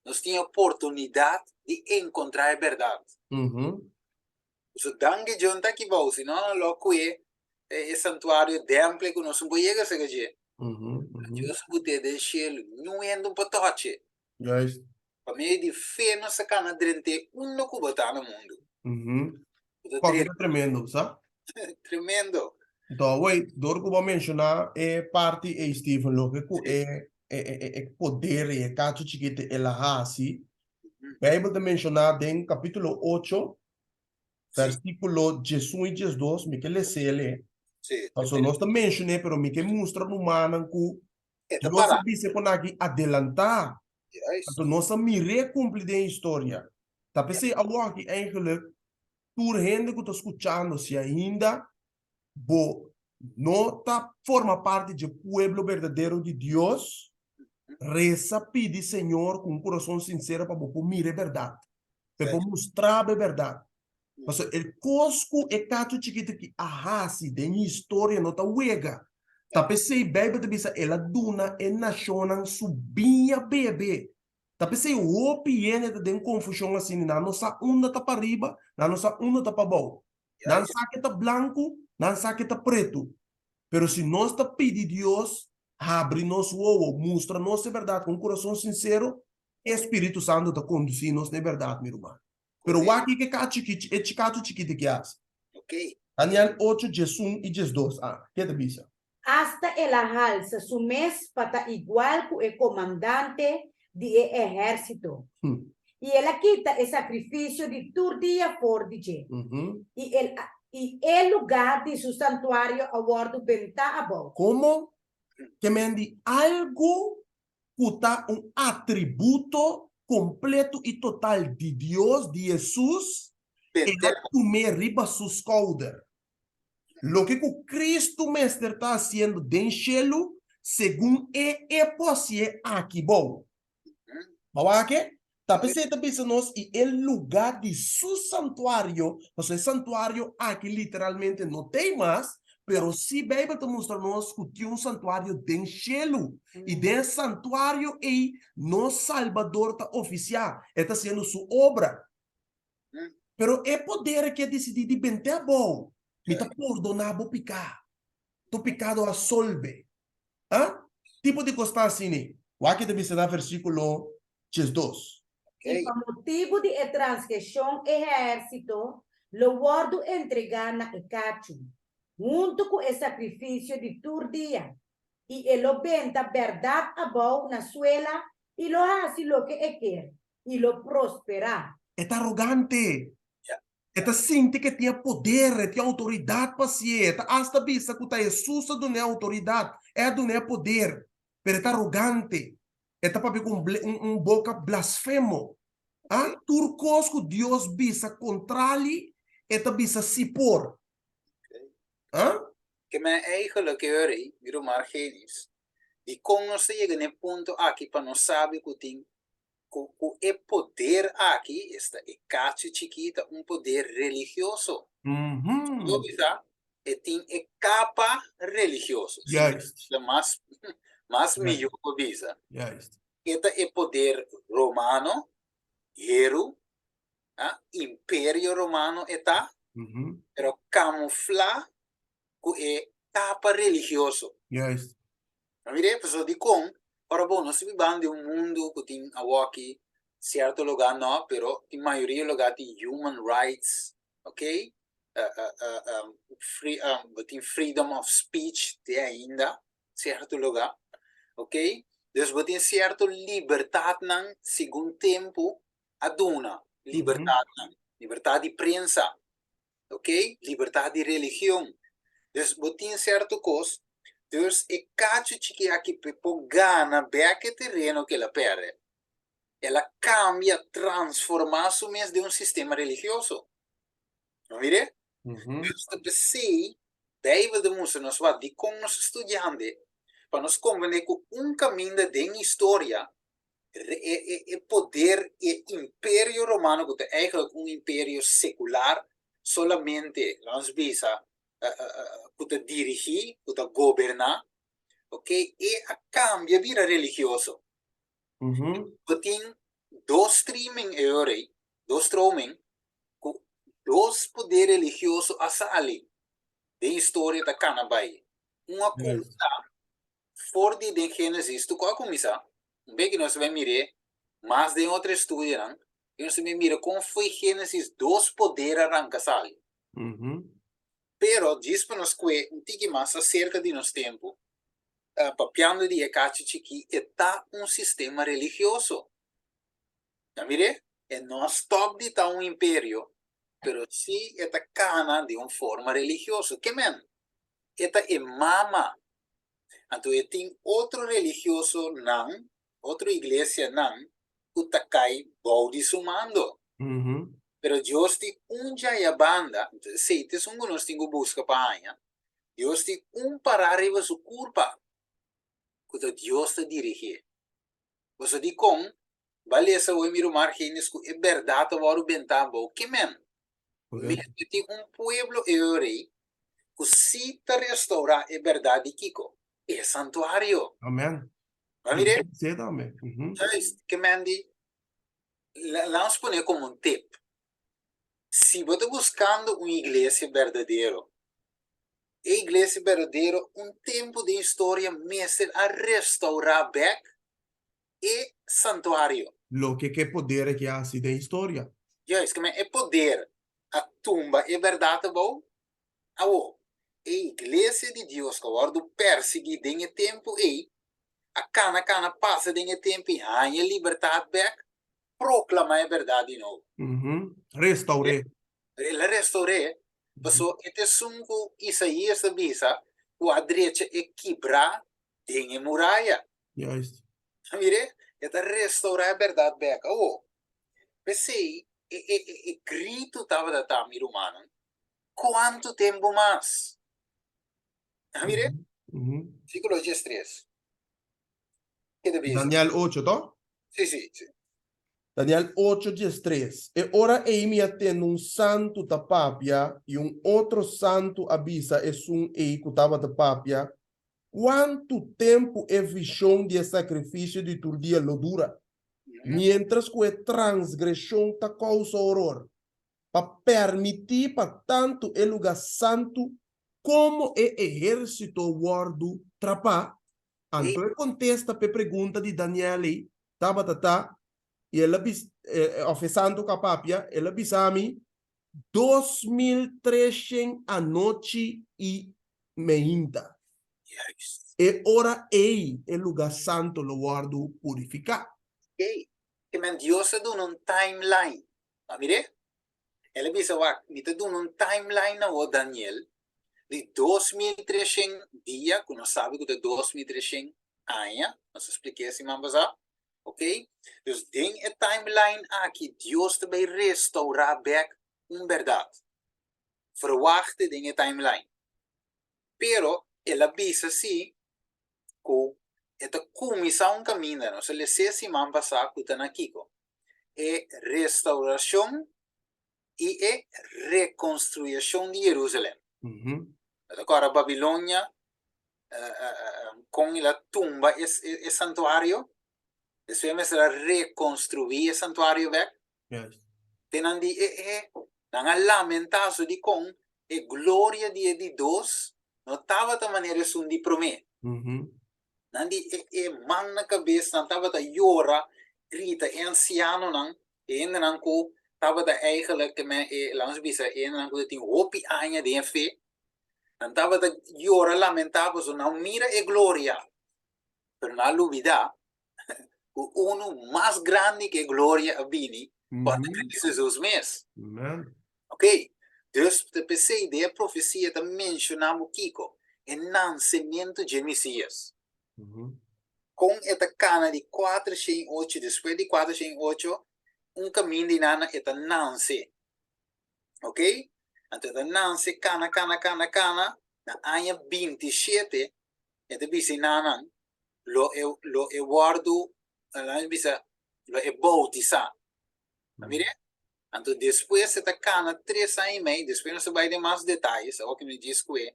nos tin e oportunidat di enkontrá e bèrdat. So danki Dios ta aki bou, si no nan lo kue e santuario dèmple ku nos no por yega serka dje. Dios a bot'é den shelu, niun hende no por tòch'e. Pa medio di fe nos a kana drent'é unda ku bo ta na mundu. Bo ta drenta. Ta tremendo, sa? Tremendo. Anto, wei, dor ku bo a menshoná e parti ei, Steven, loke ku e e e e poder ei, e kachu chikito el a hasi, Beibel ta menshoná den kapítulo ocho, versíkulo diesun i diesdos, mi ke les'é le. Pasobra nos ta menshon'é, pero mi ke mustra rumannan ku Dios a bisa kon aki adelantá. Anto nos a mir'é kumpli den historia. Ta p'esei awor aki eigenlijk tur hende ku ta skuchando, si ainda bo no ta forma parti dje pueblo berdadero di Dios, resa pidi Señor ku un kurason sinsero pa bo por mira e bèrdat, pa e por mustra bo e bèrdat. Pasobra e kos ku e kachu chikitu ki a hasi den historia no ta wega. Ta p'esei Beibel ta bisa el a duna e nashonnan su biña bebe. Ta p'esei hopi hende ta den konfushon asina, nan no sa unda ta pariba, nan no sa unda ta pabou. Nan sa ke ta blanku, nan sa ke ta pretu. Pero si nos ta pidi Dios habri nos wowo, mustra nos e bèrdat ku un kurason sinsero, e Spiritu Santu ta kondusí nos na e bèrdat, mi ruman. Pero wak kiko e kachu chikit, e kachu chikit ke hasi. Daniel ocho, diesun i diesdos. A, ke ta bisa? Asta el a halsa su mes pa ta igual ku e komandante di e ehérsito, i el a kita e sakrifisio di tur dia for di dje, i el a i e lugá di su santuario a wòrdu bentá abou. Komo ke men di algu ku ta un atributo kompleto i total di Dios, di Hesus, el a tum'é riba su skouder. Loke ku Kristu mester ta hasiendo den shelu, segun e e por hasié aki bou. Bo wak e? Ta p'esei e ta bisa nos i e lugá di su santuario, pasobra e santuario aki literalmente no t'ei mas, pero sí Beibel ta mustra nos ku tin un santuario den shelu, i den e santuario ei nos Salbador ta ofisiá, e ta hasiendo su obra. Pero e poder aki a disidí di bent'é abou. Mi ta pordoná bo piká. Tu pikado a solbe. Ah? Tipo di kos ta asina. Wak ta bisa na versíkulo 12. I pa motibu di e transgreshon e ehérsito lo wòrdu entregá na e kachu, huntu ku e sakrifisio di tur dia, i e lo benta bèrdat abou na suela i lo hasi loke e ker, i lo prosperá. E ta arogante. E ta sinti ku e tin e poder, e tin outoridat pa hasié. E ta asta bisa ku ta Hesus a dun'é outoridat, e a dun'é poder. Pero e ta arogante. E ta papia ku un boka blasfemo. A Tur kos ku Dios bisa kontrali, E ta bisa si por. Ah? Ke men eigenlijk e ora ei, mi ruman Argenis, dikon nos ta yega na e punto aki pa nos sabi ku tin ku ku e poder aki, esta e kachu chikí, ta un poder religioso. Lo bisa, e tin e kapa religioso. Juist. Ta mas mas mihó pa bisa. Juist. E ta e poder romano, heru, ah, imperio romano e ta, pero kamuflá ku e kapa religioso. Juist. No mire, pasobra dikon ora bo nos ta bibando den un mundu ku tin awoki sierto lugá no, pero tin mayoria lugá tin human rights, ok, free, bo tin freedom of speech te ainda sierto lugá, ok, dus bo tin sierto libertatnan segun tempu a duna libertatnan, libertat di prensa, ok, libertat di religion. Dus bo tin sierto kos, dus e kachu chiki aki p'e por gana bek e tereno ku el a pèrdè, el a kambia, transformá su mes den un sistema religioso. No mir'é? Dus ta p'esei Beibel ta mustra nos wak dikon nos ta studiando pa nos komprendé ku un kaminda den historia e poder e imperio romano ku ta eigenlijk un imperio sekular solamente laga nos bisa ku ta dirigí ku ta goberná ok e a kambia bira religioso bo tin dos streaming e ora ei dos stroming ku dos poder religioso a sali den historia ta kana bai un a kuminsá For di den Génesis tur ku a kuminsá, un bes ku nos ta bai mir'é mas den otro estudionan, i nos ta bai mira kon fo'i Génesis dos poder a ranka sali. Pero djis pa nos kue un tiki mas aserka di nos tempu, papiando di e kachi chikí, e ta un sistema religioso. Ta mir'é? E no a stòp di ta un imperio, pero sí e ta kana den un forma religioso. Ke men? E ta e mama. Anto e tin otro religiosonan, otro iglesianan ku ta kai bou di su mando. Pero Dios tin un djaya banda, anto esei ta esun ku nos tin ku buska pa haña, Dios tin un pará riba su kurpa ku ta Dios ta dirigié. Boso dikon Ba lesa hoy mi ruman Argenis ku e bèrdat ta wòrdu bentá abou. Ke men? Mester tin un pueblo eorei ku si ta restourá e bèrdat di kiko? E santuario. Amen. Ba mir'é? Sí tambe. Juist, ke men di, la nos pone komo un tip. Si bo ta buskando un iglesia berdadero, e iglesia berdadero un tempu den historia mester a restourá bèk e santuario. Loke ku e poder aki a hasi den historia. Juist, ku men e poder a tumba e bèrdat abou. Awor, e iglesia di Dios ku a wòrdu persiguí den e tempu ei, a kana kana pasa den e tempu i haña e libertat bèk, proklamá e bèrdat di nobo. Restour'é. El a restour'é, pasobra e ta esun ku Isaías ta bisa ku a drecha e kibrá den e muraya. Juist. Mire, e ta restaurá e bèrdat bèk. Awor, p'esei e, e, e, e gritu tabata ta, mi rumannan, kuantu tempu mas? A mire, versíkulo diestres. Ke ta bisa? Daniel ocho, to? Sí, sí, sí. Daniel ocho, diestres. E ora ei mi a tende un santu ta papia, i un otro santu a bisa esun ei ku tabata papia, Kuantu tempu e vishon di e sakrifisio di tur dia lo dura, miéntras ku e transgreshon ta kousa oror, pa permití pa tantu e lugá santu komo e ehérsito wòrdu trapá? Anto e kontesta p'e pregunta di Daniel ei tabata ta, i el a bis, òf e santu ku a papia, el a bisa mi, 2300 anochi i meinta. E ora ei e lugá santu lo wòrdu purifiká. Ei, ke men Dios a duna un timeline. A mir'é? El a bisa, Wak, mi ta duna un timeline na bo, Daniel, di 2300 dia, ku nos sabi ku ta 2300 aña, nos a splik'é siman pasá, ok? Dus den e timeline aki Dios ta bai restourá bèk un bèrdat. verwach'e den e timeline. Pero el a bisa si ku e ta kuminsá un kaminda, nos a les'é siman pasá ku ta na kiko? E restaurashon i e rekonstruyashon di Jerusalèm. Bo ta kòrda Babilonia kon el a tumba e santuario? Despues mester a rekonstruí e santuario bèk. Te nan di e e, nan a lamentá su dikon e gloria di e di dos no tabata manera esun di promé. Nan di e e man na kabes, nan tabata yora, grita e ansianonan, e hendenan ku tabata eigenlijk te men e, laat nos bisa, e hendenan ku ta tin hopi aña den e fe, nan tabata yora, lamentá pasobra nan mira e gloria, pero nan a lubidá ku unu mas grandi ku e gloria a bini, ku a ta Cristo Jesus mes. Ok, dus ta p'esei den e profesia ta menshoná bo kiko? E nansementu dje Mesias. Kon e ta kana di 408, despues di 408, un kaminda di nana e ta nanse. Ok, anto e ta nanse kana, kana, kana, kana, na aña 27 e ta bisa e nanan lo e lo e wòrdu, laat mi bisa, lo e boutisá. A mira? Anto despues e ta kana tres aña i mei, despues nos ta bai den mas detayes, awor ku mi djis ku e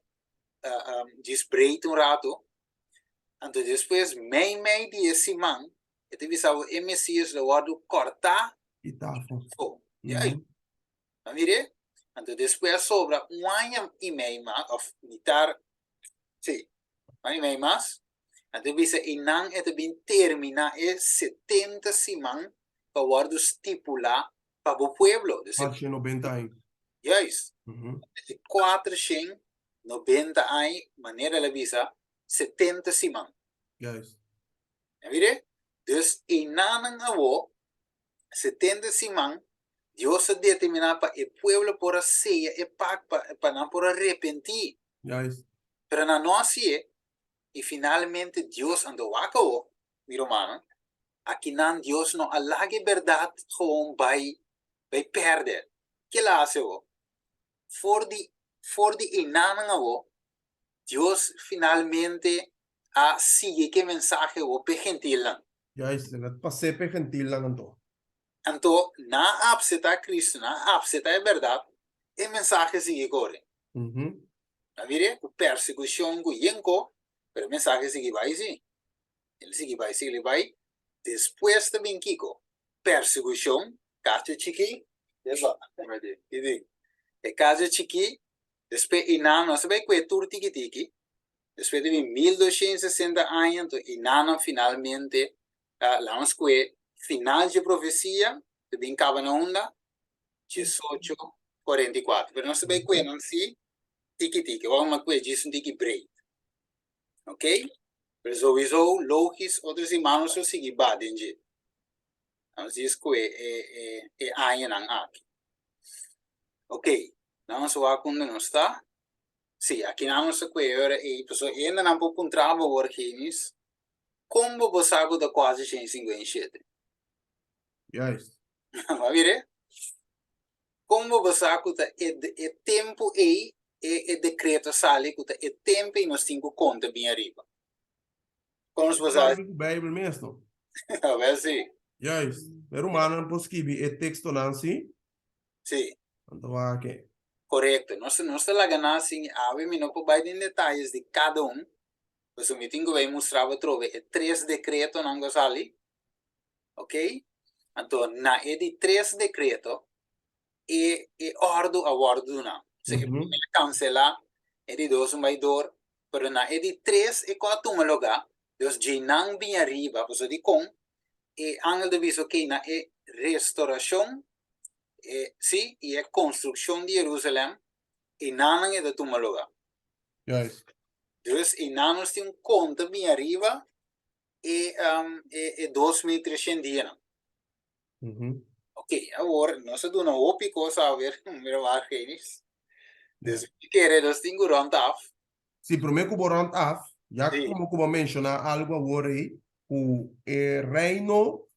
djis break un ratu. Anto despues mei mei di e siman e ta bisa bo e Mesias lo wòrdu kòrtá afó. A mira? Anto despues a sobra un aña i mei mas, òf mitar, sí, un aña i mei mas. Anto e bisa einan e ta bin terminá e 70 siman ku a wòrdu stipulá pa bo pueblo. Dus e. 490 aña. Juist. E 490 aña, manera el a bisa, 70 siman. Juist. A mira? Dus einanan awor 70 siman, Dios a determiná pa e pueblo por a seya e pak pa, pa nan por a repentí. Juist. Pero nan no hasié, i finalmente Dios ando wak awo, mi rumannan, akinan Dios no a laga e bèrdat gewoon bai, bai pèrdè. Ke el a hasi awo? For di, for di einanan awo, Dios finalmente a sigui ku e mensahe awo p'e gentilnan. Juist, el a pas'é p'e gentilnan anto. Anto nan a apseptá Cristo, nan a apseptá e bèrdat, e mensahe sigui kore. Nan mira ku persekushon, ku yenko, pero e mensahe sigui bai sí. El sigui bai, sigui bai. Despues ta bin kiko? Persekushon, kacho chikí, e kacho chikí, despues i nan no sa bai kue tur tiki tiki, Despues di 1260 aña, anto i nanan finalmente laga nos kue final dje profesia ta bin kaba na unda? 1844. Pero nos ta bai kue nan si tiki tiki, wak ma kue djis un tiki breed. Ok? Pero souiso logis otro siman nos lo sigui ba den dje. Nos djis kue e e e añanan aki. Ok, nan nos wak unda nos ta. Sí, akinan nos ta kue ora ei, pasobra e hendenan por puntra bo awor, Genis, kon bo por sa ku ta kuasi 157? Juist. Bo a mira? Kon bo por sa ku ta e e tempu ei e e dekreto a sali ku ta e tempu ei nos tin ku konta bin ariba? Kon nos por sa? Ku Beibel mes no. Awel sí. Juist. E rumannan por skibi e tekstonan sí. Sí. Anto wak e. Korekto. Nos nos ta laga nan asin. Awe mi no por bai den detayes di kada un, pasobra mi tin ku bai mustra bo atrobe e tres dekretonan ku a sali. Oké? Anto na e di tres dekreto e e òrdu a wòrdu duna. Osea e promé a kanselá, e di dos un bai dor, pero na e di tres e ku a tuma lugá, dus dje nan bin ariba, pasobra dikon e angel ta bisa oké na e restorashon E, sí, i e konstrukshon di Jerusalèm, einan e ta tuma lugá. Juist. Dus einan nos tin un konta bin ariba e, um, e, e 2300 dianan. Ok, awor nos a duna hopi kos awe, mira waar Genis. Dus mi kere nos tin ku rond af. Sí, promé ku bo rond af, ya Sí. komo ku bo a menshoná algu awor ei, ku e reino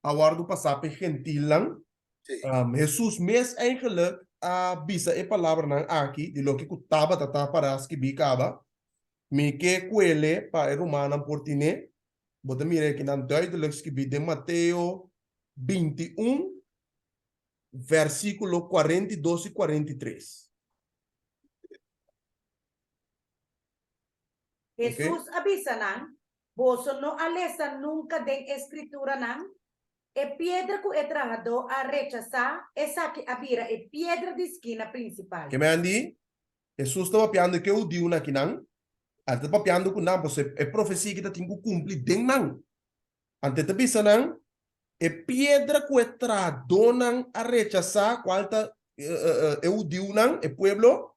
a wòrdu pasá pa e gentilnan. Sí. Hesus mes eigenlijk. a bisa e palabranan aki di loke ku tabata ta pará skibí kaba. Mi ke kuele pa e rumannan por tine. Bo ta mira akinan duidelijk skibí den Mateo 21, versíkulo 42 i 43. Hesus a bisa nan, Boso no a lesa nunka den e Skrituranan? E piedra ku e trahadó a rechasá, esaki a bira e piedra di skina prinsipal. Ke men di, Hesus ta papiando ku e hudiunan akinan, El ta papiando ku nan pasobra e profesia aki ta tin ku kumpli den nan. Anto e ta bisa nan, E piedra ku e trahadónan a rechasá, kual ta e hudiunan, e pueblo,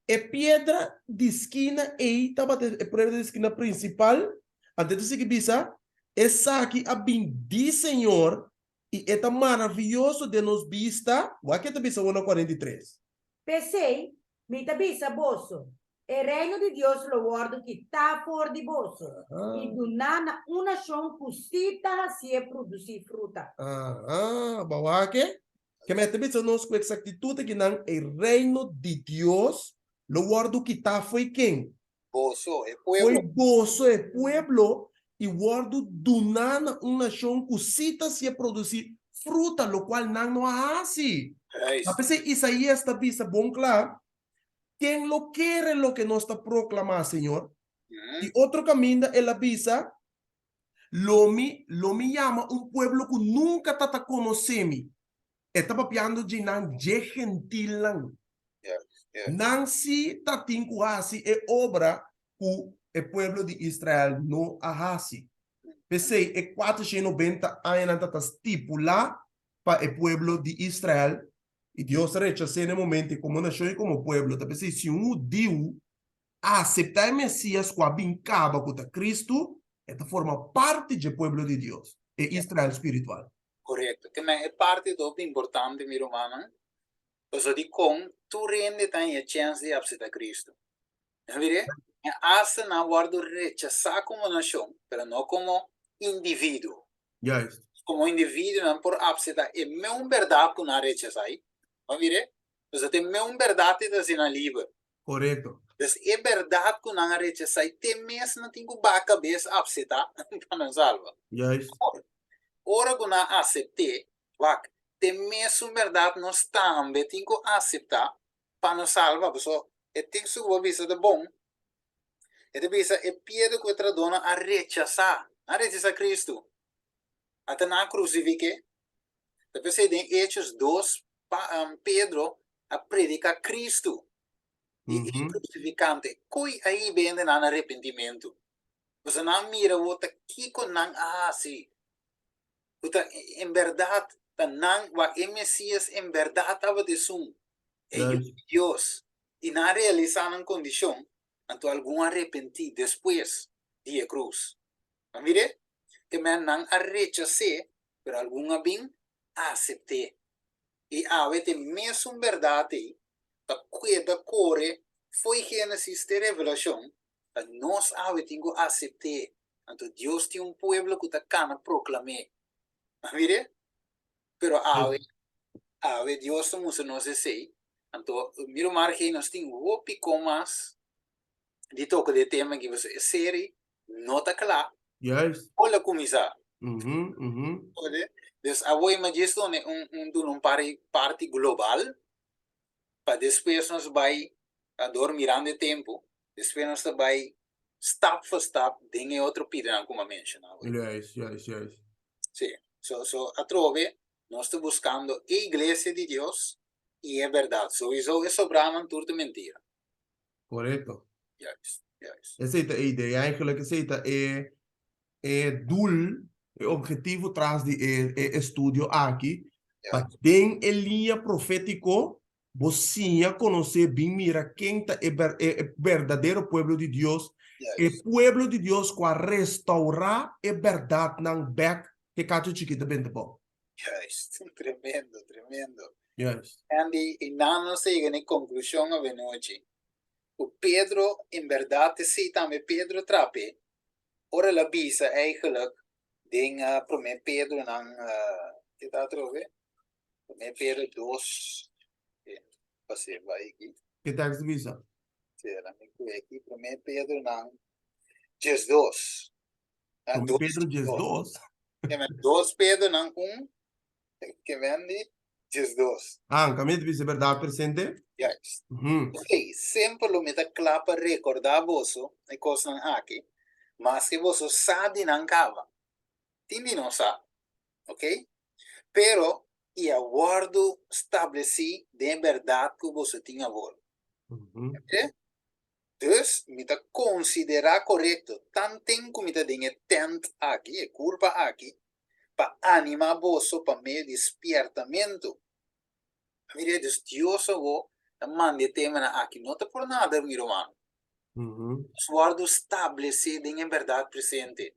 E piedra di skina ei tabata e piedra di skina prinsipal. Anto e ta sigui bisa, Esaki a bin di Señor, i e ta maravioso den nos bista. Wak e ta bisa awor na 43. P'esei, mi ta bisa boso, e Reino di Dios lo wòrdu kitá for di boso i duná na un nashon ku sí ta hasié produsí fruta. Aha, bo a wak e? Ke mester bisa nos ku eksaktitut akinan e Reino di Dios lo wòrdu kitá fo'i ken? Boso, e pueblo. Fo'i boso, e pueblo, i wòrdu duná na un nashon ku sí ta hasié produsí fruta, lokual nan no a hasi. Juist. Ta p'esei Isaías ta bisa bon kla, Ken lo kere loke nos ta proklamá, Señor? I otro kaminda el a bisa, Lo mi, lo mi yama un pueblo ku nunka ta ta konosé mi. E ta papiando dje nan dje gentilnan. Nan sí ta tin ku hasi e obra ku e pueblo di Israel no a hasi. P'esei e 490 añanan ta ta stipulá pa e pueblo di Israel, i Dios a rechas'é na e momento ei komo nashon i komo pueblo. Ta p'esei si un hudiu aseptá e Mesías ku a bin kaba, ku ta Kristu, e ta forma parti dje pueblo di Dios, e Israel spiritual. Korekto. Te men e parti ta hopi importante, mi rumannan, pasobra dikon tur hende ta haña chèns di apseptá Kristu. Nan mir'é? E asta nan a wòrdu rechasá komo nashon, pero no komo individuo. Juist. Komo individuo nan por apseptá e meun bèrdat ku nan a rechasá ei. Bo a mir'é? Pasobra ta e meun bèrdat ei ta hasi nan liber. Korekto. Dus e bèrdat ku nan a rechasá i te mes nan tin ku baha kabes apseptá pa nan salba. Juist. Ora ku nan asept'é, wak, te mesun bèrdat nos tambe tin ku aseptá pa nos salba. Pasobra e teksto ku bo a bisa ta bon. E ta bisa e piedra ku e tradónan a rechasá. Nan a rechasá Kristu. Ata nan a krusifik'é. Ta p'esei den Hechos dos Pedro a prediká Kristu i e krusifikante. Koi a hiba hende nan na arepentimentu? Pasobra nan a mira awor ta kiko nan a hasi, ku ta en bèrdat ta nan wak e Mesias en bèrdat tabata esun, e Yu di Dios. I nan a realisá nan kondishon, anto algun a arepentí despues di e krus. Nan mir'é? Te men nan a rechas'é, pero algun a bin asept'é. I awe t'e mesun bèrdat ei ta keda kore fo'i Génesis te Revelashon, ta nos awe tin ku asept'é. Anto Dios tin un pueblo ku ta kana proklam'é. Nan mir'é? Pero awe, awe Dios ta mustra nos esei. Anto, mi ruman Argey, nos tin hopi kon mas di toka di e tema aki, pasobra e seri no ta kla. Juist. Ora kuminsá. Mhm, mhm. Ode? Dus awor e djis duna un un duna un pari parti global pa despues nos bai dor mirando e tempu, despues nos ta bai stap for stap den e otro pidanan ku mi a menshoná awor. Juist, juist, juist. Sí. So so atrobe nos ta buskando e iglesia di Dios i e bèrdat. Souiso e sobranan tur ta mentira. Korekto. Juist, juist. Esei ta e idea. Eigenlijk esei ta e e doel, e objetivo tras di e e estudio aki, pa den e liña profétiko bo siña konosé, bin mira ken ta e ber e e berdadero pueblo di Dios, e pueblo di Dios ku a restourá e bèrdatnan bèk ku e kachu chikit a benta bou. Juist, tremendo, tremendo. Juist. Andy, i nan nos a yega na e konklushon avenochi ku Pedro en bèrdat esei tambe Pedro trap'é ora el a bisa eigenlijk den promé Pedronan, ke ta atrobe? Promé Pedro dos. pas'é bai aki. Ke tekst ta bisa? Sí, laat mi kue aki. Promé Pedronan 12. Ah, Promé Pedro 12. Ke men 2 Pedronan 1, ke men di 12. Ah, kaminda ta bisa bèrdat presente? Juist. Ok, semper lo mi ta kla pa rekordá boso e kosnan aki, maske boso sa di nan kaba. Tin di nos sa, ok? Pero i a wòrdu stablesí den e bèrdat ku boso tin awor. Oké? Dus, mi ta konsiderá korekto, tanten ku mi ta den e tènt aki, e kurpa aki, pa animá boso pa medio di spièrtamentu. Mira, dus Dios awor ta manda e temanan aki, no ta por nada, mi ruman. Nos wòrdu stablesé den e bèrdat presente.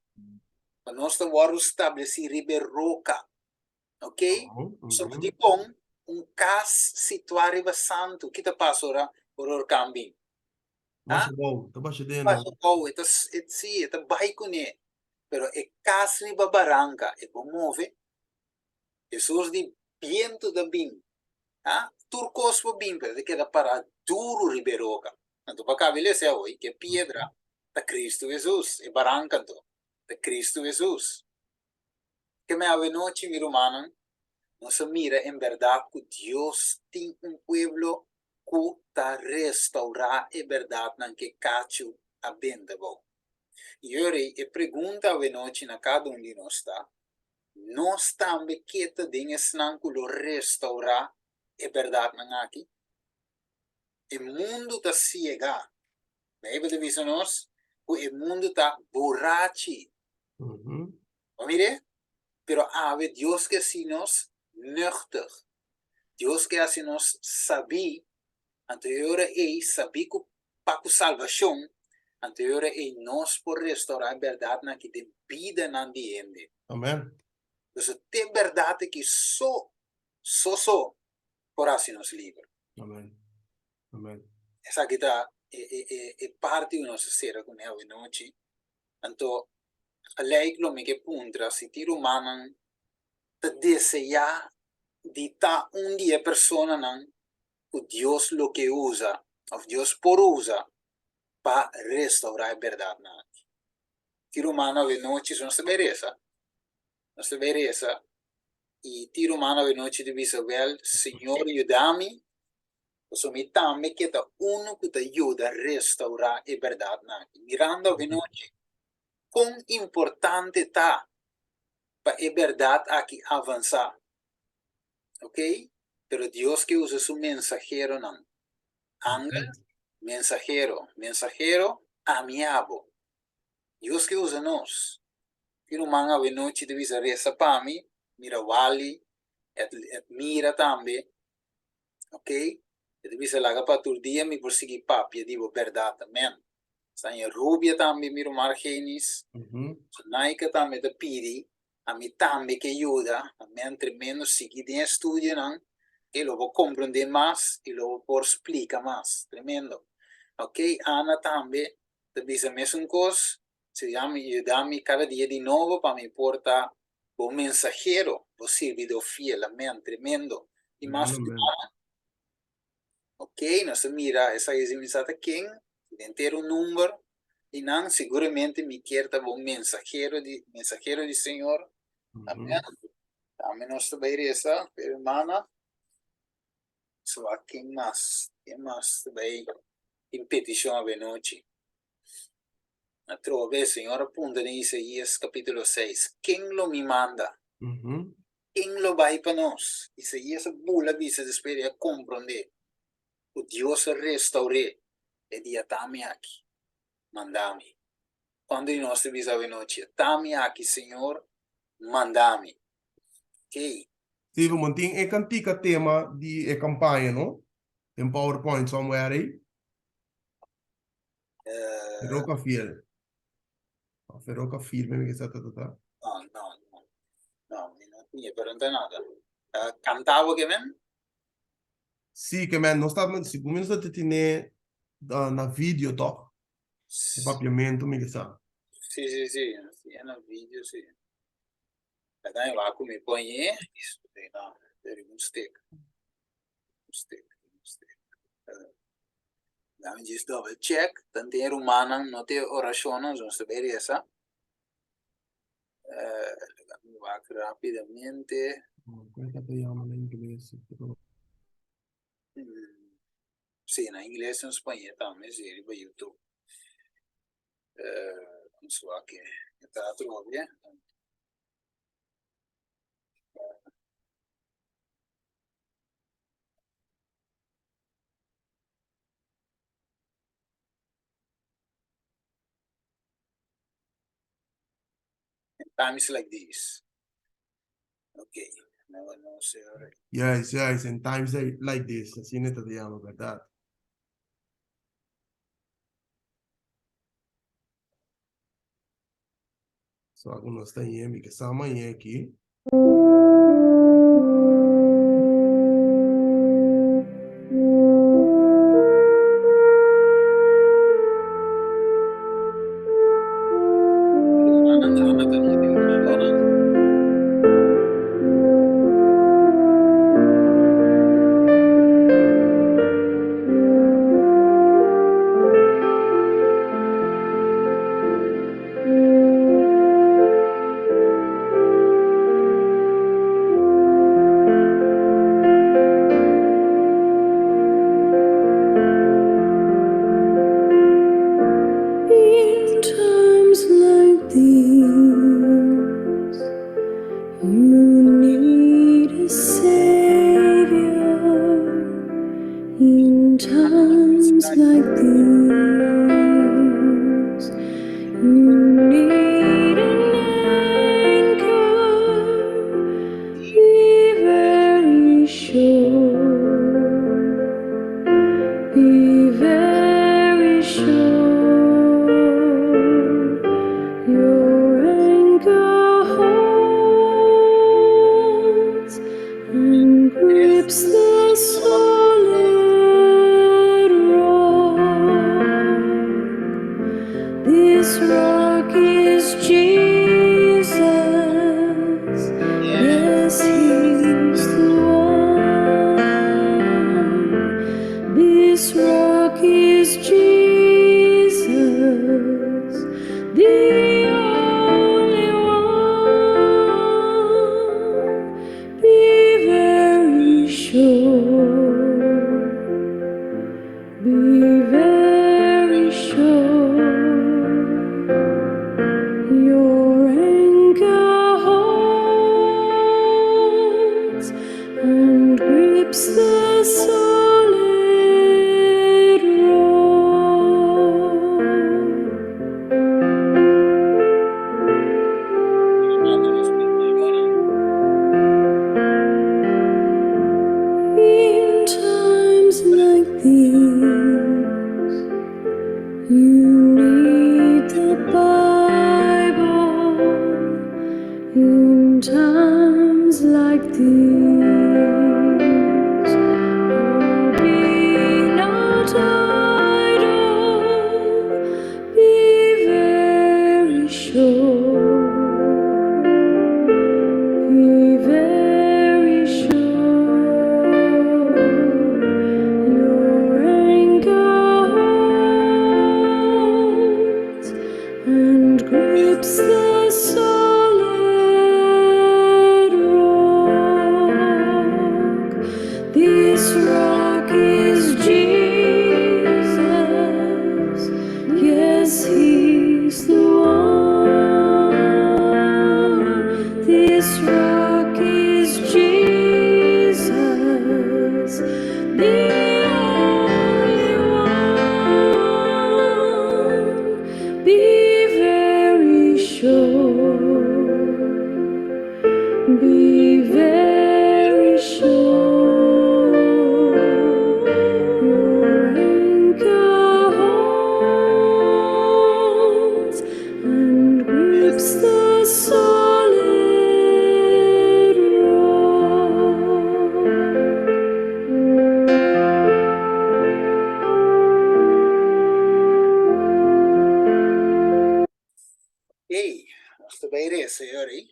Pa nos ta wòrdu stablesí riba e roka. Ok? Pasobra dikon un kas situá riba santu, ki ta pasa ora ora orkan bin? Basha bou, ta basha den. Basha bou, e ta, e, sí, e ta bai kuné. Pero e kas riba baranka, e por move. Hesus di, Bientu ta bin, ha? Tur kos por bin, pero ta keda pará duru riba e roka. Anto pa kabe lesa awor, ke piedra ta Kristu Hesus, e baranka anto ta Kristu Hesus. Ke me awenochi, mi rumannan, nos a mira en bèrdat ku Dios tin un pueblo ku ta restourá e bèrdatnan ke kachu a benta bou. I ora ei, e pregunta awenochi na kada un di nos ta, Nos tambe ke ta den esnan ku lo restourá e bèrdatnan aki? E mundu ta siegá. Beibel ta bisa nos ku e mundu ta burachi. Bo mir'é? Pero awe Dios ke hasi nos nuchter. Dios ke hasi nos sabí. Anto e ora ei, sabí ku pa ku salbashon, anto e ora ei nos por restourá e bèrdatnan aki den bidanan di hende. Amen. Pasobra te bèrdat aki so, so so por hasi nos liber. Amen. Amen. Esaki ta e, e, e, e parti ku nos a sera kuné awenochi. Anto, gelijk lo mi ke puntra si tin rumannan ta deseá di ta un di e personanan ku Dios lo ke usa òf Dios por usa pa restourá e bèrdatnan aki. Tin rumannan awenochi, so nos ta bai resa, nos ta bai resa i tin rumannan awenochi ta bisa, Wèl, Señor yuda mi, pasobra mi tambe ke ta unu ku ta yuda restourá e bèrdatnan aki. Mirando awenochi kon importante ta pa e bèrdat aki avansá. Ok, pero Dios ke usa su mensaheronan. Angel, mensahero, mensahero, ami abo. Dios ke usa nos. Tin ruman awenochi ta bisa resa pa mi, mira Wally, et, et mira tambe. Ok, e ta bisa laga pa tur dia mi por sigui papia di bo berdad. Amen. Saña Rubia tambe, mi ruman Argenis. Naika tambe ta pidi Ami tambe ke yuda, amen, tremendo, sigui den e studionan i lo bo komprendé mas i lo bo por splika mas, tremendo. Ok, Ana tambe ta bisa mesun kos, si mi yuda mi kada dia di nobo pa mi por ta bo mensahero, bo sirbidó fiel, amen, tremendo. Tin mas rumannan? Ok, nos ta mira esaki si mi sa ta ken, den ter un number di nan, seguramente mi kier ta bo mensahero di, mensahero di Señor. Amen. Tambe nos ta bai resa pa e hermana. So a ken mas, ken mas ta bai tin peticion avenochi? Atrobe, Señor a puntra den Isaías capítulo 6, Ken lo mi manda? Ken lo bai pa nos? Isaías a bula bisa despues di a komprondé ku Dios a restaur'é, E di, Ata mi aki, manda mi. Kuantu di nos ta bisa awenochi, Ata mi aki, Señor, manda mi. Okey. Steven, bo tin e kantika tema di e kampaña, no? Den PowerPoint somewhere ei. Roca fiel. Of e roca firme mi ke sa ta ta ta. No, no, no. No, mi no tin e, pero no ta nada. Canta bo ke men? Sí, ke men. Nos ta, segun mi nos ta tene na video toch? E papiamento mi ke sa. Sí, sí, sí. Sí, na video, sí. Kada wak ku mi pon e, no, un stek. Un stek, un stek. Dame djis double check. Tanten e rumannan no te orashonnan, so nos ta bay resa. Laga mi wak rapidamente. Kon ta yama na ingles? Sí, na ingles en spañé tambe, sí, riba YouTube. Nos wak e ta atrobe. Times like these. Okay. No, no sé. Yes, yes, in times like this, asina ta yama, berdad? So nos ta yemi ke sa mañana aki. In times like these, you need a savior. In times like these, you need an anchor. Be very sure. Be very sure your anchor holds and grips the solid rock. This rock is Jesus. Yes, he's the one. This rock is Jesus, the only one. Be very sure. Be very sure. Your anchor holds and grips the solid rock. In times like these, you need the Bible. In times like these, oh, be not idle, be very sure. Be very sure your anchor holds and grips the solid rock. This rock is Jesus. Yes, he's the one. This rock is Jesus, the only one. Be very sure. Be very sure your anchor holds and grips the solid rock. Hey, nos ta bay resa e ora ei.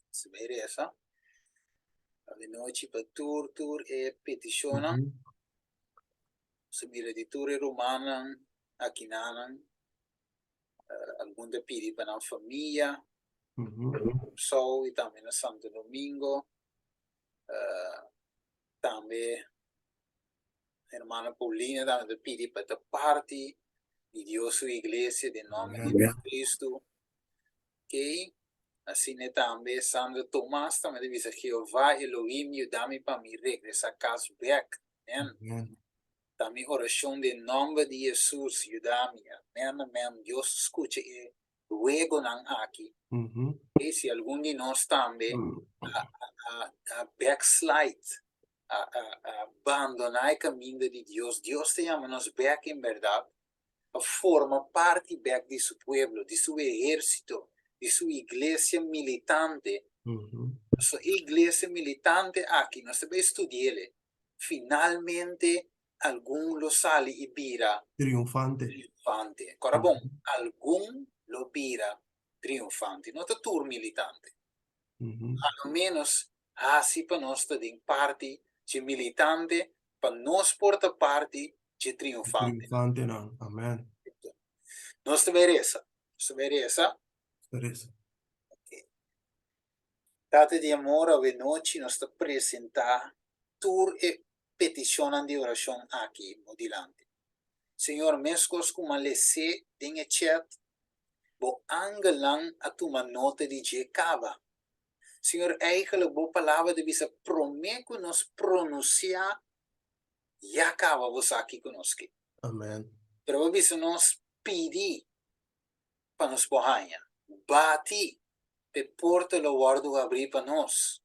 Nos ta bay resa. Avenochi pa tur tur e peticionnan. Nos a mira di tur e rumannan akinanan, algun ta pidi pa nan famia, Kòrsou i tambe na Santo Domingo. Tambe hermana Paulina tambe ta pidi pa ta parti di Dios su iglesia den nòmber di Jesucristo. Oké, asina tambe Sandra Tomas tambe ta bisa, Jehová Elohim yuda mi pa mi regresa kas bek. Amen. Ta mi orashon den nòmber di Hesus, yuda mi. Amen, amen. Dios skucha e ruegonan aki. Oké, si algun di nos tambe a a a backslide, a a a bandoná e kaminda di Dios, Dios ta yama nos bek en bèrdat pa forma parti bek di su pueblo, di su ehérsito, di su iglesia militante. Pasobra e iglesia militante aki, nos ta bai studi'el, finalmente algun lo sali i bira Triunfante. triunfante. Kòrda bon, algun lo bira triunfante, no ta tur militante. A lo ménos hasi pa nos ta den parti dje militante pa nos por ta parti dje triunfante. Triunfantenan. Amen. Nos ta bai resa. Nos ta bai resa. Nos ta resa. Tata di amor, awenochi nos ta presentá tur e petishonnan di orashon aki bo dilanti. Señor, meskos ku m'a les'é den e chat, bo angelnan a tuma nota di dje kaba. Señor, eigenlijk bo palabra ta bisa promé ku nos pronunsiá, ya kaba bo sa kiko nos ke. Amen. Pero bo bisa nos pidi pa nos por haña, bati p'e porta lo wòrdu habrí pa nos.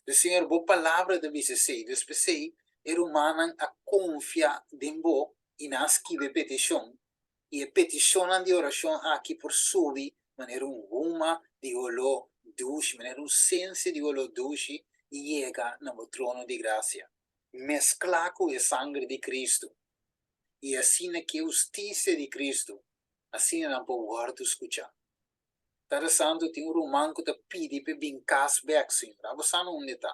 Dus Señor, bo palabra ta bisa esei. Dus p'esei e rumannan a konfia den bo i nan a skibi e petishon. I e petishonnan di orashon aki por subi manera un huma di holó dushi, manera un sensia di holó dushi i yega na bo trono di grasia, mesklá ku e sangre di Kristu. I asina ku e hustisia di Kristu, asina nan por wòrdu skuchá. Tata Santu, tin un ruman ku ta pidi p'e bin kas bèk, Señor. Abo sa na unda e ta.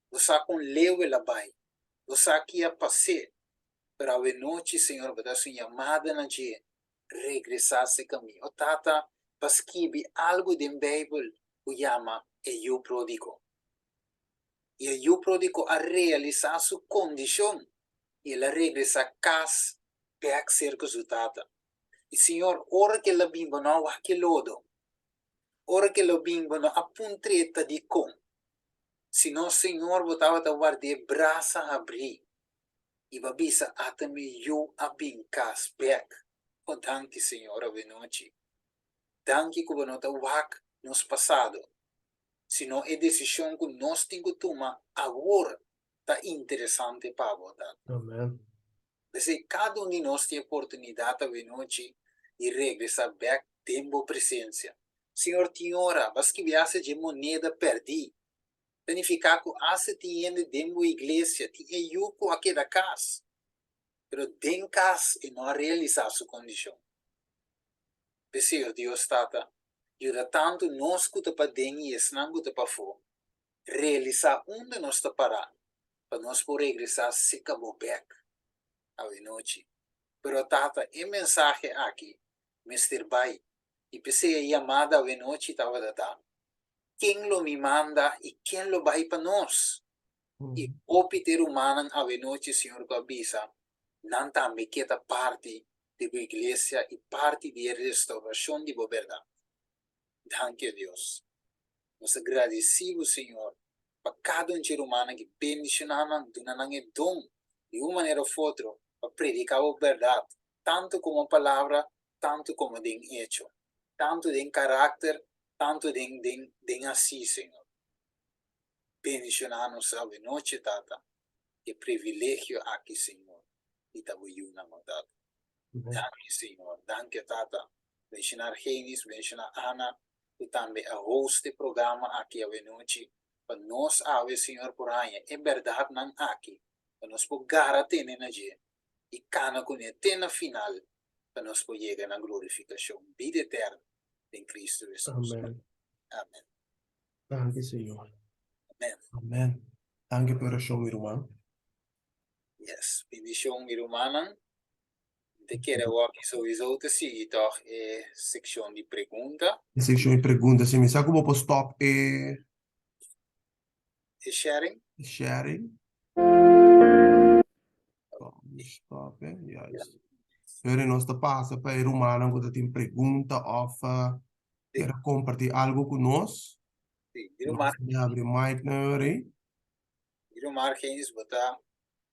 Bo sa kon leu el a bai. Bo sa ki a pas'é. Pero awenochi, Señor, bo ta hasi un yamada na dje, Regresá serka mi. O Tata, pa skibi algu den Beibel ku yama e yu pródigo. I e yu pródigo a realisá su kondishon i el a regresá kas bèk serka su tata. I Señor, ora ku el a bin bo no a wak e lodo, ora ku el a bin bo no a puntr'é ta dikon, sino, Señor, bo tabata ward'é brasa habrí i bo a bisa, Ata mi yu a bin kas bèk. O danki, Señor, awenochi. Danki ku bo no ta wak nos pasado, sino e desishon ku nos tin ku tuma awor ta interesante pa bo, Tata. Amen. P'esei kada un di nos tin e oportunidat awenochi di regresá bèk den bo presensia. Señor, tin ora bo a skibi hasta dje moneda pèrdí. Ta nifiká ku hasta tin hende den bo iglesia, tin e yu ku a keda kas, pero den kas e no a realisá su kondishon. P'esei, o Dios Tata, yuda tantu nos ku ta paden i esnan ku ta pafó realisá unda nos ta pará pa nos por regresá seka bo bèk awenochi. Pero Tata, e mensahe aki mester bai i p'esei e yamada awenochi tabata ta, Ken lo mi manda i ken lo bai pa nos? I hopi t'e rumannan awenochi, Señor, ku a bisa nan tambe ke ta parti di bo iglesia i parti di e restaurashon di bo bèrdat. Danki, o Dios. Nos ta gradisí bo, Señor, pa kada un dje rumannan ki bendishoná nan, duna nan e don, di un manera òf otro, pa prediká bo bèrdat, tantu komo palabra, tantu komo den echo, tantu den karakter, tantu den den den hasí, Señor. Bendishoná nos awenochi, Tata, e privilegio aki, Señor, di ta bo yunan, o Tata. Danki, Señor. Danki, Tata. Bendishoná Argenis, bendishoná Ana, ku tambe a host e programa aki awenochi, pa nos awe, Señor, por haña e bèrdatnan aki, pa nos por gara tene na dje i kana kuné te na final, pa nos por yega na glorifikashon, bida eterno den Kristu Hesus. Amen. Amen. Danki, Señor. Amen. Amen. Danki pa e orashon, mi ruman. Yes, bendishon mi rumannan. Mi ta kere awor ki souiso ta sigui tòg e sekshon di pregunta. E sekshon di pregunta, si. Mi sa ku bo por stòp e. E sharing. E sharing. Stòp e, juist. Pero nos ta pasa pa e rumannan ku ta tin pregunta òf kier kompartí algu ku nos. Si, mi ruman. Nos ta habri mic nan ahora ei. Mi ruman Argenis, bo ta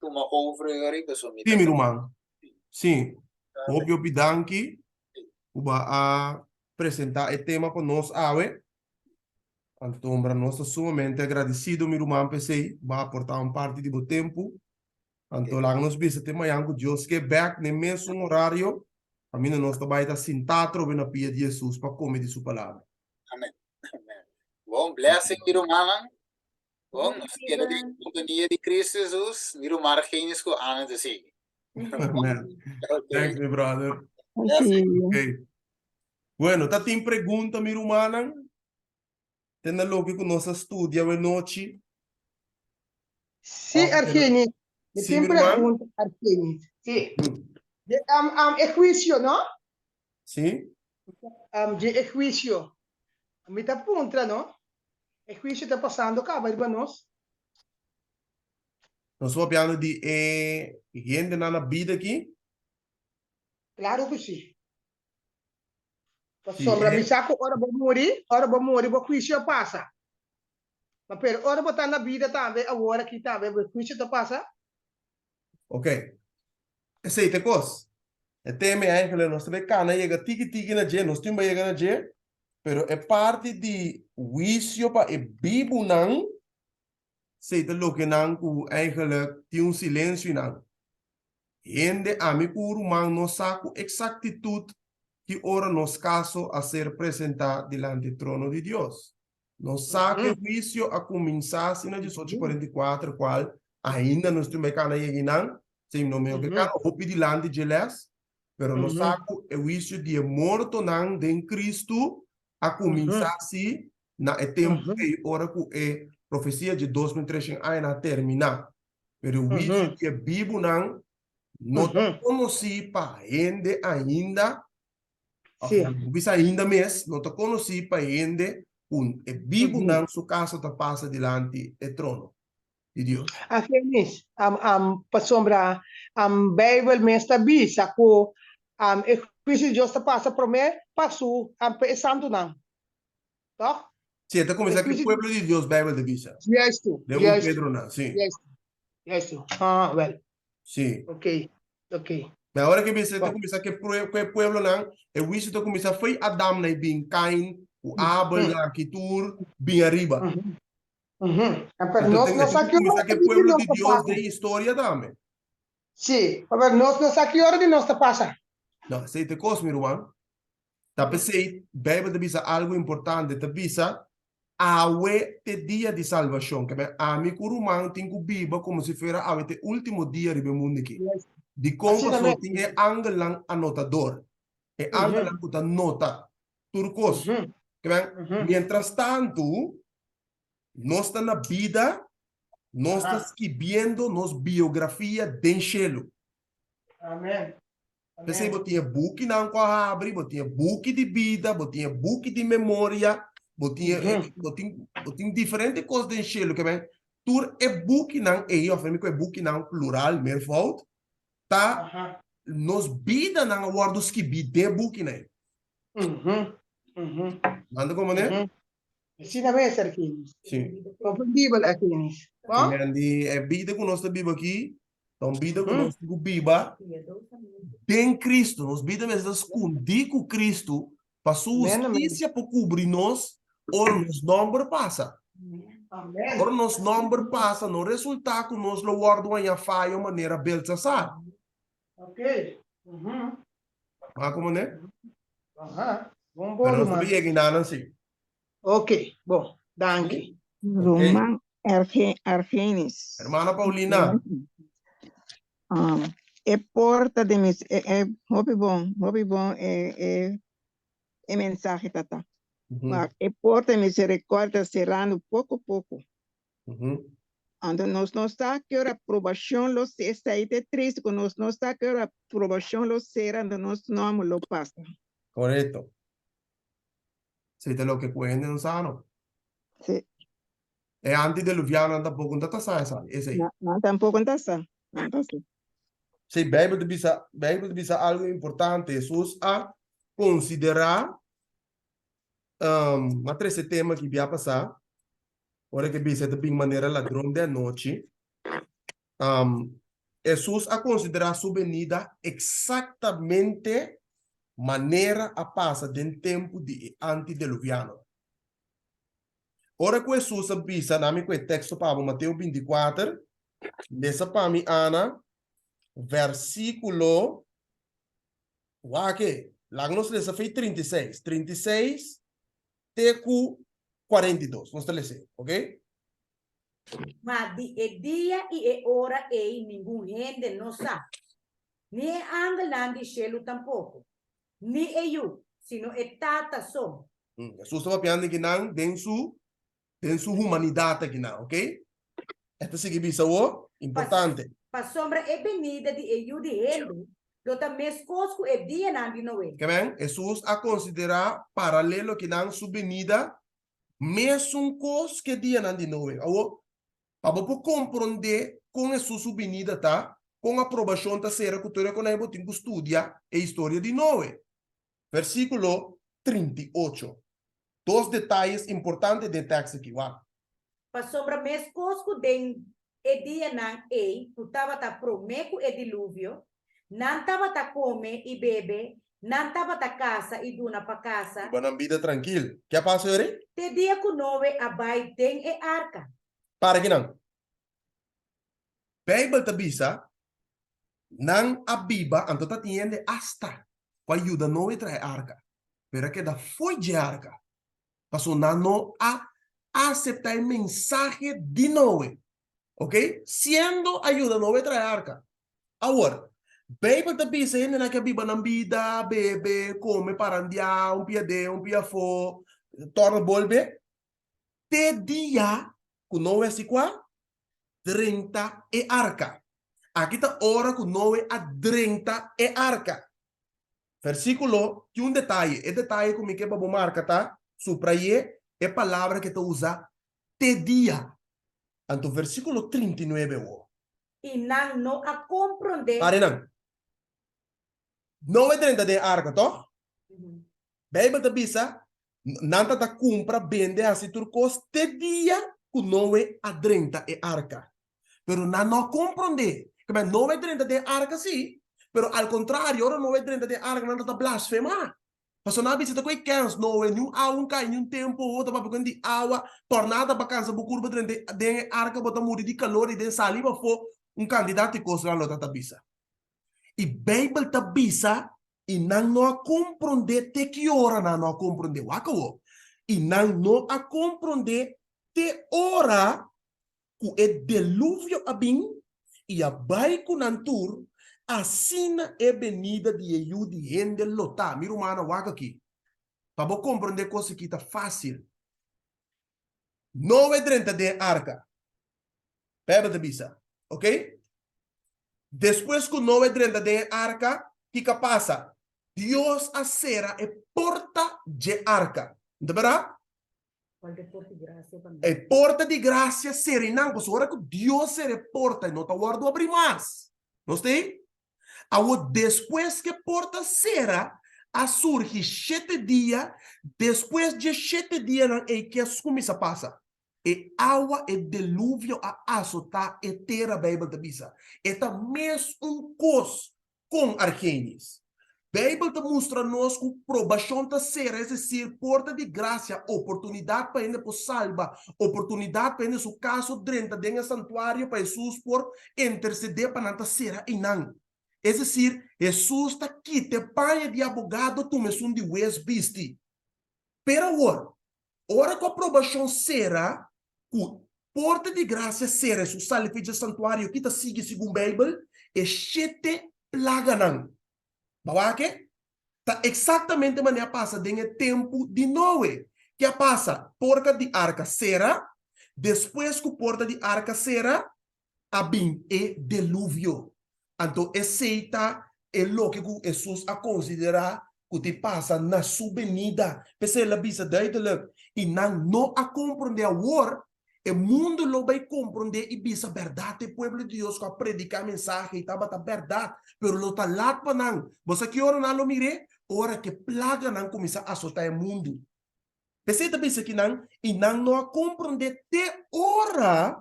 tuma over ahora pasobra mi Sí, mi ruman. Sí. Hopi hopi danki ku bo a presentá e tema pa nos awe. Antombra nos ta sumamente agradesido mi ruman p'esei bo a aportá un parti di bo tempu. Anto laga nos bisa te mañan ku Dios ke bèk n'e mesun orario, kaminda nos ta bai ta sintá atrobe na pia di Hesus pa kome di su palabra. Amen. Amen. Bon blessing mi rumannan. Bon, nos keda den kompania di Cristo Jesus, mi ruman Argenis ku Ana ta sigui. Amen. Okay. Thanks, mi brother. Blessing. Okay. Bueno, ta tin pregunta, mi rumannan? Te na loke ku nos a studia awenochi? Sí, Of Argenis. Mi Sí, tin mi ruman? pregunta, Argenis. Sí. De, um, um, e juicio, no? Sí? Um, dje e juicio. Mi ta puntra, no? E huisio ta pasando kaba riba nos. Nos ta papiando di e hendenan na bida aki? Klaru ku si. Pasobra mi sa ku ora bo muri, ora bo muri bo huisio a pasa. Ma pero ora bo ta na bida tambe, awor aki tambe bo huisio ta pasa? Ok. Esei ta e kos. E tema e eigenlijk nos ta bay kana yega tiki tiki na dje, nos tin bay yega na dje, pero e parti di huisio pa e bibunan, esei ta loke nan ku eigenlijk tin un silensio nan. Hende, ami ku ruman no sa ku eksaktitut ki ora nos kaso a ser presentá dilanti trono di Dios. Nos sa ku e huisio a kuminsá asina diesocho 44, kual ainda nos tin bai kana yega einan, sí, no mi no ke kana hopi dilanti dje lès, pero nos sa ku e huisio di e mortonan den Kristu a kuminsá sí na e tempu ei ora ku e profesia dje 2300 añanan a terminá. Pero e huisio di e bibunan no ta konosí pa hende ainda. Sí. Of bisa ainda mes, no ta konosí pa hende ku e bibunan su kaso ta pasa dilanti e trono di Dios. Agenis, pasobra Beibel mes ta bisa ku e huisio di Dios ta pasa promé pa su, pa e santunan, tòg? Sí, e ta kuminsá ku e pueblo di Dios, Beibel ta bisa. Juistu, Den un Pedronan, sí. Juistu, juistu. Ah, wèl. Sí. Ok, ok. Ma ora ke bisa ta kuminsá ke ku e pueblonan, e huisio ta kuminsá fo'i Adam na i bin Kain ku Abel na aki tur bin ariba. Pero nos no sa ki ora Kuminsá ke pueblo di Dios den historia tambe. Sí, pero nos no sa ki ora di nos ta pasa. No, esei ta e kos, mi ruman. Ta p'esei Beibel ta bisa algu importante, ta bisa, Awe t'e dia di salbashon. Ke men ami ku ruman tin ku biba komo si fuera awe t'e último dia riba e mundu aki. Dikon? Pasobra tin e angelnan anotador, e angelnan ku ta nota tur kos. Ke men, mientras tantu nos ta na bida, nos ta skibiendo nos biografia den shelu. Amen. P'esei bo tin e bukinan ku a habri, bo tin e buki di bida, bo tin e buki di memoria, bo tin e, bo tin, bo tin diferente kos den shelu. Ke men, tur e bukinan ei, òf mi ku e bukinan plural, meervoud, ta nos bidanan a wòrdu skibí den e bukinan ei. Manda komo ne? Asina mes, Argenis. Sí. Komprendibel, Argenis. Ke men di e bida ku nos ta biba aki, Ta un bida ku nos tin ku biba den Kristu. Nos bida mester ta skundí ku Kristu pa su hustisia por kubri nos ora nos nòmber pasa. Ora nos nòmber pasa, no resultá ku nos lo wòrdu haña fayo manera Belsasar. Wak komo ne? Pero nos ta por yega enanan sí. Ok, bon, danki. Ruman Argenis. Hermana Paulina. Um, e porta de mis, e, e, hopi bon, hopi bon e, e, e mensahe tata. Mm -hmm. Maar e porta de misericordia cerrando poco poco. Mm -hmm. Anto nos no sa ki ora probashon lo ser, esei ta e triste ku nos no sa ki ora probashon lo ser, anto nos nòmber lo pasa. Korekto. Esei ta loke ku hende no sa no. Sí. E antideluvianonan tampoko no ta sa esaki, esei. No, nan tampoko no ta sa. Nan ta sa. Sí, Bijbel ta bisa, Bijbel ta bisa algo importante. Hesus a konsiderá, um, a trese tema aki bia pasá, ora ke bisa e ta bin manera ladron den anochi. Um, Hesus a konsiderá su benida eksaktamente manera a pasa den tempu di e antideluviano. Ora ku Hesus a bisa, na mi ku e teksto pa bo, Mateo bintikuater, lesa pa mi Ana, versíkulo, wak e, laga nos lesa fei 36, 36 te ku 42, nos ta les'é, oke? Ma di e dia i e ora ei ningun hende no sa, ni e angelnan di shelu tampoko, ni e Yu, sino e Tata so. Hesus ta papiando akinan den su den su humanidat akinan, ok? E ta sigui bisa awor, importante. Pasobra e benida di e Yu di hende lo ta meskos ku e dianan di Noe. Ke men, Hesus a konsiderá paralelo akinan su benida mesun kos ku e dianan di Noe. Awor, pa bo por komprondé kon Hesus su binida ta, kon aprobashon ta sera ku tur e konai bo tin ku studia e historia di Noe. Versíkulo 38. Dos detayes importante den e tèkst akí, wak. Pasobra meskos ku den e dianan ei ku tabata promé ku e diluvio, nan tabata kome i bebe, nan tabata kasa i duna pa kasa. Biba nan bida trankil. Ke a pasa yori? Te dia ku Noe a bai den e arka. Para kinan. Beibel ta bisa, Nan a biba, anto ta tin hende asta ku a yuda Noe traha e arka, pero a keda fo'i dje arka, pasobra nan no a aseptá e mensahe di Noe. Oke? Siendo a yuda Noe traha e arka. Awor, Beibel ta bisa hendenan ku a biba nan bida, bebe, kome, parandiá, un pia den, un pia afó, tòrna bolbe, te dia ku Noe a si kua? Drenta e arka. Aki ta ora ku Noe a drenta e arka. Versíkulo tin un detaye. E detaye ku mi ke pa bo marka ta, suprayé e palabra ku e ta usa te dia. Anto versíkulo 39 awor. I nan no a komprondé. Pare nan. Noe drenta den e arka, tòg? Beibel ta bisa, Nan ta ta kumpra, bende, hasi tur kos te dia ku Noe a drenta e arka. Pero nan no a komprondé. Kaba Noe drenta den e arka sí, pero al kontrario, ora Noe drenta den e arka nan ta ta blasfemá. Pasobra nan a bisa ta ku e kèns, Noe, niun awa un kai, niun tempu bo ta papia ku hende di awa, tòrnada pa kansa bo kurpa drenta den e arka, bo ta muri di kalor i den sali pafó un kantidat di kos nan lo ta ta bisa. I Beibel ta bisa i nan no a komprondé te ki ora nan no a komprondé. Wak awor. I nan no a komprondé te ora ku e deluvio a bin i a bai ku nan tur, asina e benida di e Yu di hende lo ta. Mi rumannan, wak aki. Pa bo komprondé kos aki ta fásil. Noe drenta den e arka. Bijbel ta bisa, ok? Despues ku Noe drenta den e arka, kiko a pasa? Dios a sera e porta dje arka. No ta berdad? E porta di grasia sera einan, pasobra ora ku Dios sera e porta, e no ta wòrdu abrí mas. Nos ta ei? Awor, despues ku e porta sera, a surgi shete dia, despues dje shete dianan ei, ke a kuminsá pasa? E awa, e deluvio a asotá e tera, Beibel ta bisa. E ta mes un kos kon Argenis. Beibel ta mustra nos ku probashon ta sera, es desir, porta di grasia, oportunidat pa hende por salba, oportunidat pa hende su kaso drenta den e santuario pa Hesus por intersedé pa nan ta sera einan. Es desir, Hesus ta kita e paña di abogado tuma esun di hues bisti. Pero awor, Ora ku aprobashon sera, ku porta di grasia sera i su sali for dje santuario ki ta sigui segun Beibel e shete plaganan. Bo wak e? Ta eksaktamente manera a pasa den e tempu di Noe. Ke a pasa? Porka di arka sera. Despues ku porta di arka sera, a bin e deluvio. Anto esei ta e loke ku Hesus a konsiderá ku tin pasa na su benida. P'esei el a bisa duidelijk, I nan no a komprondé. Awor e mundu lo bai komprondé i bisa, Bèrdat e pueblo di Dios ku a prediká mensahe ei tabata bèrdat, pero lo ta lat pa nan. Bo sa ki ora nan lo mir'é? Ora ku e plaganan kuminsá asotá e mundu. P'esei ta bisa ki nan, i nan no a komprondé te ora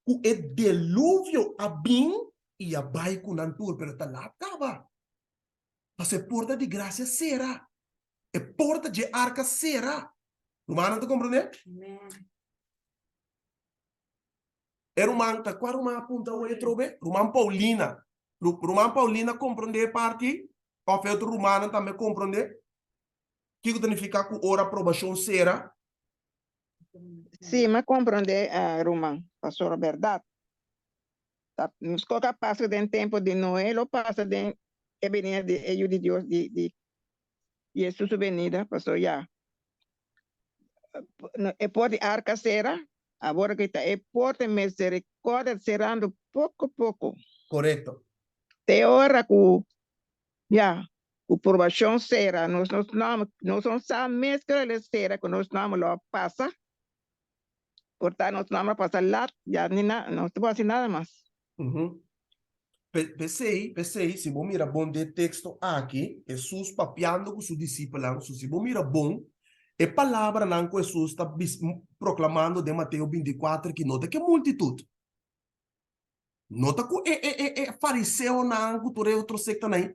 ku e deluvio a bin i a bai ku nan tur, pero ta lat kaba. Pasobra e porta di grasia sera, e porta dje arka sera. Rumannan ta komprondé? E ruman, ta kua ruman a puntra awor atrobe? Ruman Paulina. Ruman Paulina komprondé e parti ei? Òf e otro rumannan tambe komprondé? Kiko ta nifiká ku ora aprobashon sera? Sí, m'a komprondé, ruman, pasobra bèrdat ta meskos ku a pasa den tempu di Noe lo pasa den e benida di e Yu di Dios, di di Hesus su benida, pasobra ya e por di arka sera, awor ku ta e por di miserikordia serando poko poko. Korekto. Te ora ku Ya, ku probashon sera, nos nos nòmber, nos no sa mes kiko lo sera ku nos nòmber lo a pasa. Por ta nos nòmber a pasa lat, ya ni na, nos no por hasi nada mas. P'esei, p'esei, si bo mira bon den e teksto aki, Hesus papiando ku su disipelnan, so si bo mira bon, e palabranan ku Hesus ta proklamando den Mateo bintikuater aki no ta ke multitut. No ta ku e e e e fariseonan ku tur e otro sektanan ei,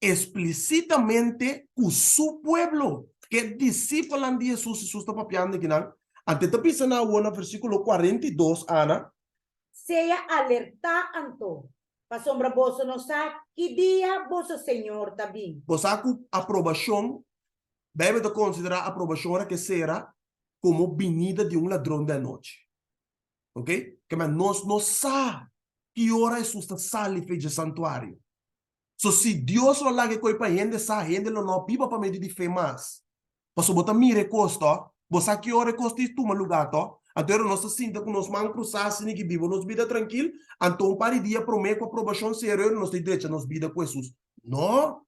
esplisitamente ku su pueblo, ku e disipelnan di Hesus, Hesus ta papiando akinan. Anto e ta bisa nan awor na versíkulo 42, Ana. Sea alertá anto, pasobra boso no sa ki dia boso Señor ta bin. Bo sa ku aprobashon, Beibel ta konsiderá aprobashon ora ke sera komo binida di un ladron di anochi. Ok? Kema nos no sa ki ora Hesus ta sali fe dje santuario. So si Dios lo laga e koi pa hende sa, hende lo no biba pa medio di fe mas. Pasobra bo ta mira e kos to, bo sa ki ora e kos tin tuma luga to, anto ora nos ta sinta ku nos man krusá asina ki biba nos bida trankil, anto un par di dia promé ku aprobashon serio ora nos ta drecha nos bida ku Hesus. No!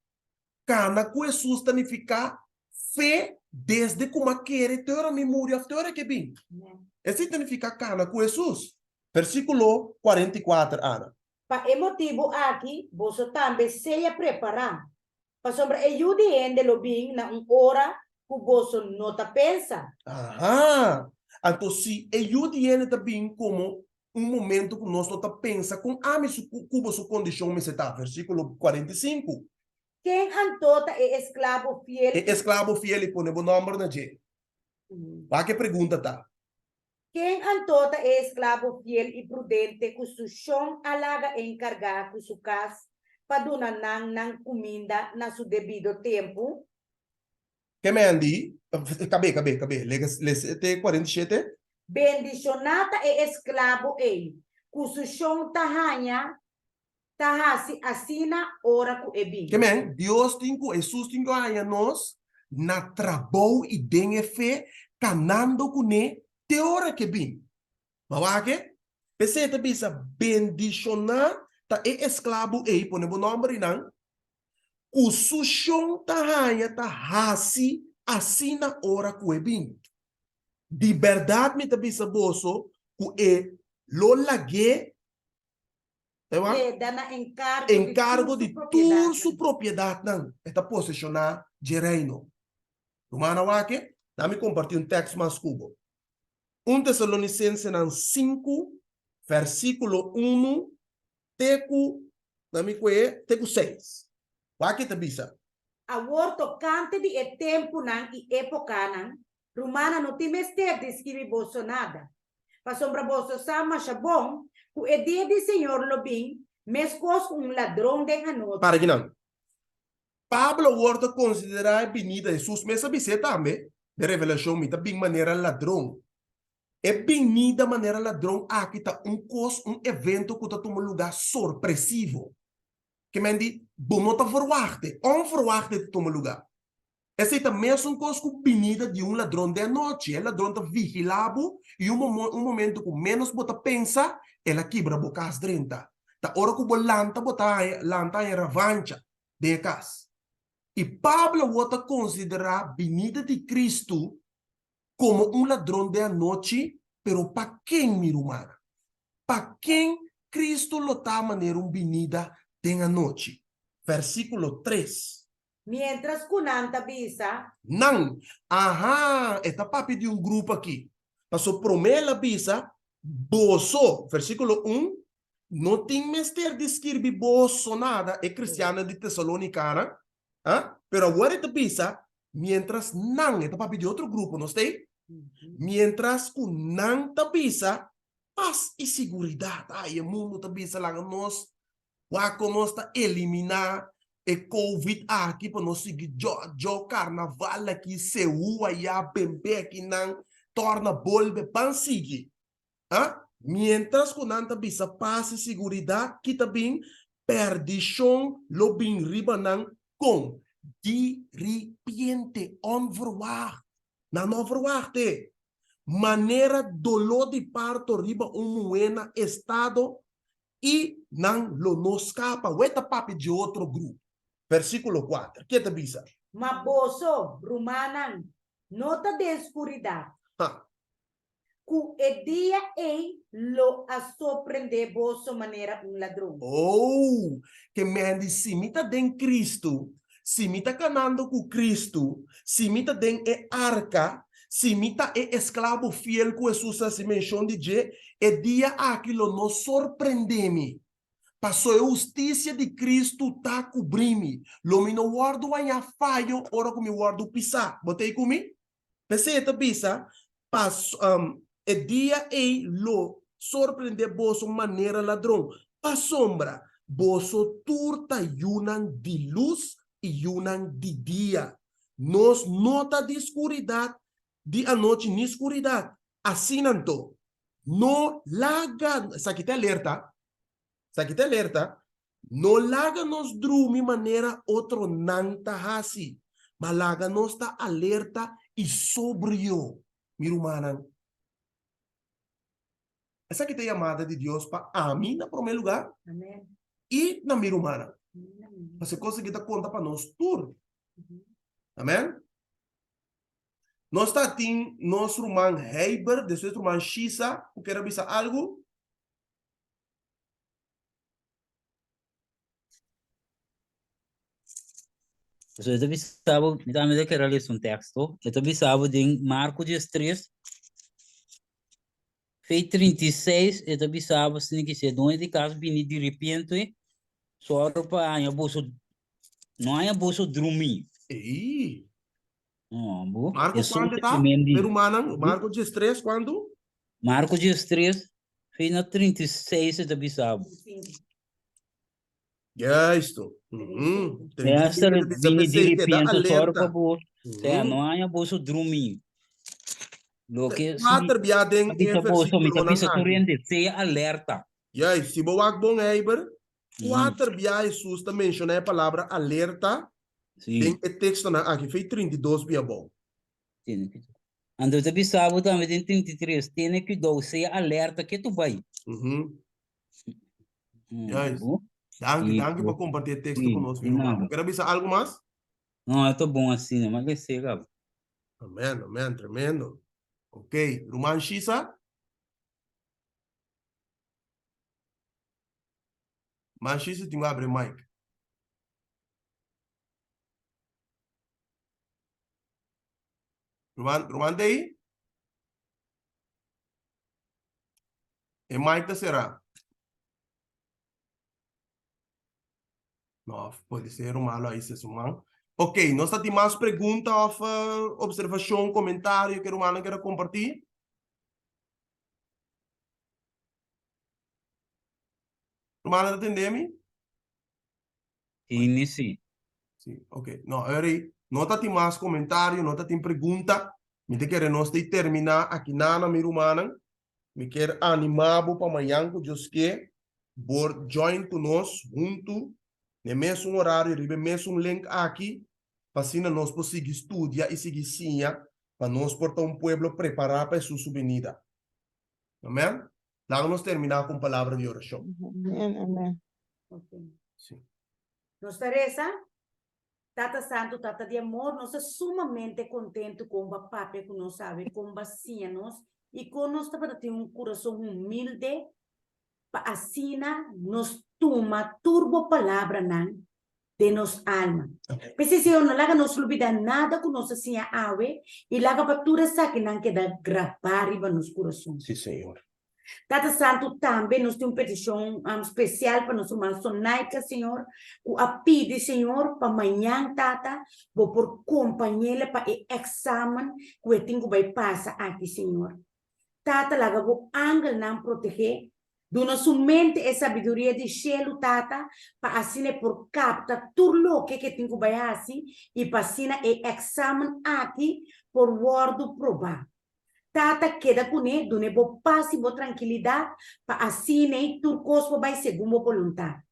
Kana ku Hesus ta nifiká fe desde ku m'a kere te ora mi muri òf te ora ke bin. Esei ta nifiká kana ku Hesus. Versíkulo 44, Ana. Pa e motibu aki boso tambe sea prepará, pasobra e Yu di hende lo bin na un ora ku boso no ta pensa. Aha! Anto si e Yu di hende ta bin komo un momento ku nos no ta pensa kon ami su ku bo su kondishon mester ta, versíkulo 45. Ken anto ta e esklabo fiel E esklabo fiel i pone bo nòmber na dje. Wak e pregunta ta. Ken anto ta e esklabo fiel i prudente ku su shon a laga enkargá ku su kas pa duna nan nan kuminda na su debido tempu? Ke men di, Kab'é, kab'é, kab'é. Lesa te 47. Bendishoná ta e esklabo ei ku su shon ta haña ta hasi asina ora ku e bin. Ke men, Dios tin ku, Hesus tin ku haña nos na trabou i den e fe, kanando kuné te ora ku e bin. Ma wak e? P'esei e ta bisa, Bendishoná ta e esklabo ei, pone bo nòmber einan, ku su shon ta haña ta hasi asina ora ku e bin. Di bèrdat mi ta bisa boso ku e lo lag'é Keda na enkargo di enkargo tur di su tur su propiedatnan. propiedatnan. E ta poseshoná dje Reino. Ruman awake, na mi kompartí un tèks mas ku bo. Un Tesalonisensenan 5, vèrsikulo 1 te ku, na mi kue, te ku 6. Wak e ta bisa. Awor tokante di e tempunan i épokanan, rumannan no tin mester di skibi boso nada, pasobra boso sa masha bon ku e dia di Señor lo bin meskos ku un ladron den anochi. Para kinan? Pablo awor ta konsiderá e binida, Hesus mes a bis'é tambe den Revelashon, Mi ta bin manera ladron. E binida manera ladron aki ta un kos, un evento ku ta tuma lugá sorpresivo. Ke men di, bo no ta verwachté, onverwacht e ta tuma lugá. Esei ta mesun kos ku binida di un ladron den anochi. E ladron ta vigilá bo i un un momento ku ménos bo ta pensa, el a kibra bo kas drenta. Ta ora ku bo lanta bo ta haña lanta haña ravancha den e kas. I Pablo awor ta konsiderá binida di Kristu komo un ladron den anochi, pero pa ken, mi rumannan? Pa ken Kristu lo ta manera un binida den anochi? Versíkulo tres. Miéntras ku nan ta bisa. Nan, Aha, e ta papia di un grupo aki. Paso promé el a bisa, Boso, versíkulo un, no tin mester di skirbi boso nada, e kristiannan di Tesalónikanan, ah, pero awor e ta bisa, miéntras nan, e ta papia di otro grupo, no stei? Miéntras ku nan ta bisa, pas i siguridat. Ai, e mundu ta bisa laga nos Wak kon nos ta eliminá e covid aki pa nos sigui djòdjò karnaval aki, seú ayá, bembé akinan, tòrna bolbe, ban sigui. A Miéntras ku nan ta bisa pas i siguridat, ki ta bin? Pèrdishon lo bin riba nan kon? Di ripiente, onverwacht. Nan no verwacht e. Manera doló di parto riba un muhé na estado i nan lo no skapa. Wet ta papia dje otro grupo. Versíkulo kuater, ke ta bisa? Ma boso, rumannan, no ta den skuridat, Ha. ku e dia ei lo a sorprendé boso manera un ladron. Oh, ke men di si mi ta den Kristu, si mi ta kanando ku Kristu, si mi ta den e arka, si mi ta e esklabo fiel ku Hesus a hasi menshon di dje, e dia aki lo no sorprendé mi. Paso e hustisia di Kristu ta kubrí mi. Lo mi no wòrdu hañá fayo ora ku mi wòrdu pisá. Bo ta ei ku mi? P'esei e ta bisa, Pas, e dia ei lo sorprendé boso manera ladron, pasobra boso tur ta yunan di lus i yunan di dia. Nos no ta di skuridat di anochi ni skuridat. Asina anto, no laga, esaki ta alerta, esaki ta alerta, no laga nos drumi manera otronan ta hasi, ma laga nos ta alerta i sobrio, mi rumannan. Esaki ta yamada di Dios pa ami na promé lugá i na mi rumannan. Pasobra e kos aki ta konta pa nos tur. Amèn. Nos ta tin nos ruman Heiber, despues ruman Shisa, ku kier a bisa algu. So e ta bisa bo, mi tambe ta kere lesa un teksto. E ta bisa bo den Marko 13, fei 36, e ta bisa bo asina ki si e doño di kas bini di repente, sòru pa haña boso, no haña boso drumí. Ei. No, bo. Marko Esun kuantu ta, men di. e rumannan? Marko 13, kuantu? Marko 13, fei na 36 e ta bisa bo. Juisto. Mhm. Esta 35 ta bisa bini di p'esei keda repente sòru pa alerta. bo, sea Mhm. no haña boso drumí. Loke si Kuater bia den ta e bisa boso, mi ta versíkulonan bisa tur aki. hende, sea alerta. Juist, si bo wak bon Heiber, Mhm. kuater bia Hesus ta menshoná e palabra alerta Sí. den e tekstonan aki, fei 32 bia abou. Tene kuidou. Anto ta bisa bo tambe den 33, tene kuidou, sea alerta ke tu bai. Mhm. Mm, Juist. bo? Danki, Sí, danki pa bo. kompartí e teksto Sí, ku nos, di mi ruman. nada. Bo ker a bisa algu mas? No, e ta bon asina, mas lese kaba. Amen, amen, tremendo. Ok, ruman Shisa? Man Shisa tin ku abri mic. Ruman, ruman ta ei? E mic ta será. No, puede ser ruman lo ahí se su man. Ok, nos ta tin mas pregunta of uh, observacion, comentario que rumannan quiere compartir? Rumannan ta tende mi? Tini si. Sí, ok. No, Eri, no ta tin mas comentario, no ta tin pregunta. Mi te kere nos te termina aki nana, mi rumannan. Mi kier anima bo pa mañan ku Dios ke bor join ku nos huntu n'e mesun horario riba e mesun link aki. pa asina nos por sigui studia i sigui siña pa nos por ta un pueblo prepará pa Hesus su binida. Amèn? Laga nos terminá ku un palabra di orashon. Amèn, amèn. Sí. Nos ta resa, Tata Santu, Tata di amor, nos ta sumamente kontentu kon bo a papia ku nos awe, kon bo a siña nos i kon nos tabata tin un kurason humilde pa asina nos tuma tur bo palabranan den nos alma. P'esei, Señor, no laga nos lubidá nada ku nos a siña awe i laga pa tur esakinan keda grabá riba nos kurason. Sí, Señor. Tata Santu, tambe nos tin un petishon spesial pa nos ruman Sonaika, Señor, ku a pidi, Señor, pa mañan, Tata, bo por kompañ'el pa e èksamen ku e tin ku bai pasa aki, Señor. Tata, laga bo angelnan proteg'é. Duna su mente e sabiduria di shelu, Tata, pa asina e por kapta tur loke ku e tin ku bai hasi i pa asina e èksamen aki por wòrdu probá. Tata, keda kuné, dun'é bo pas i bo trankilidat, pa asin'ei tur kos por bai segun bo boluntat.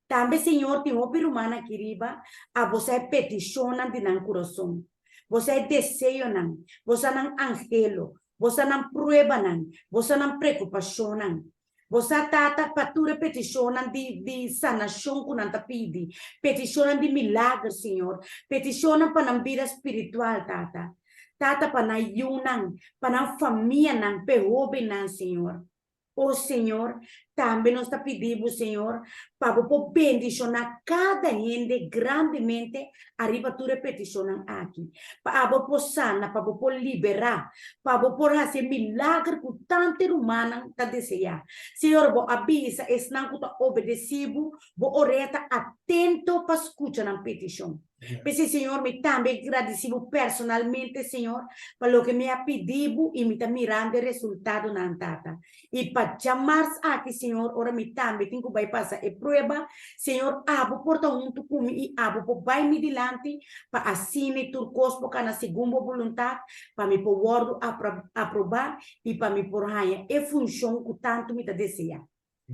Tambe, Señor, tin hopi ruman aki riba, a Bo sa e petishonnan di nan kurason. Bo sa e deseonan, Bo sa nan anhelo, Bo sa nan pruebanan, Bo sa nan preokupashonnan. Bo sa, Tata, pa tur e petishonnan di, di sanashon ku nan ta pidi, petishonnan di milager, Señor, petishonnan pa nan bida spiritual, Tata. Tata, pa nan yunan, pa nan famianan, p'e hóbennan, Señor. O Señor, tambe nos ta pidi Bo, Señor, pa Bo por bendishoná kada hende grandemente ariba tur e petishonnan aki, pa abo por sana, pa Bo por liberá, pa Bo por hasi e milager ku tantu e rumannan ta deseá. Señor, Bo a bisa esnan ku ta obedesí Bo, Bo orea ta atento pa skucha nan petishon. P'esei, Señor, mi tambe gradisí Bo personalmente, Señor, pa loke mi a pidí Bo i mi ta mirando e resultadonan, Tata. I pa djamars aki, Señor, ora mi tambe tin ku bai pasa e prueba, Señor, Abo por ta huntu ku mi i Abo por bai mi dilanti pa asina i tur kos por kana segun Bo boluntat, pa mi por wòrdu aprobá i pa mi por haña e funshon ku tantu mi ta deseá.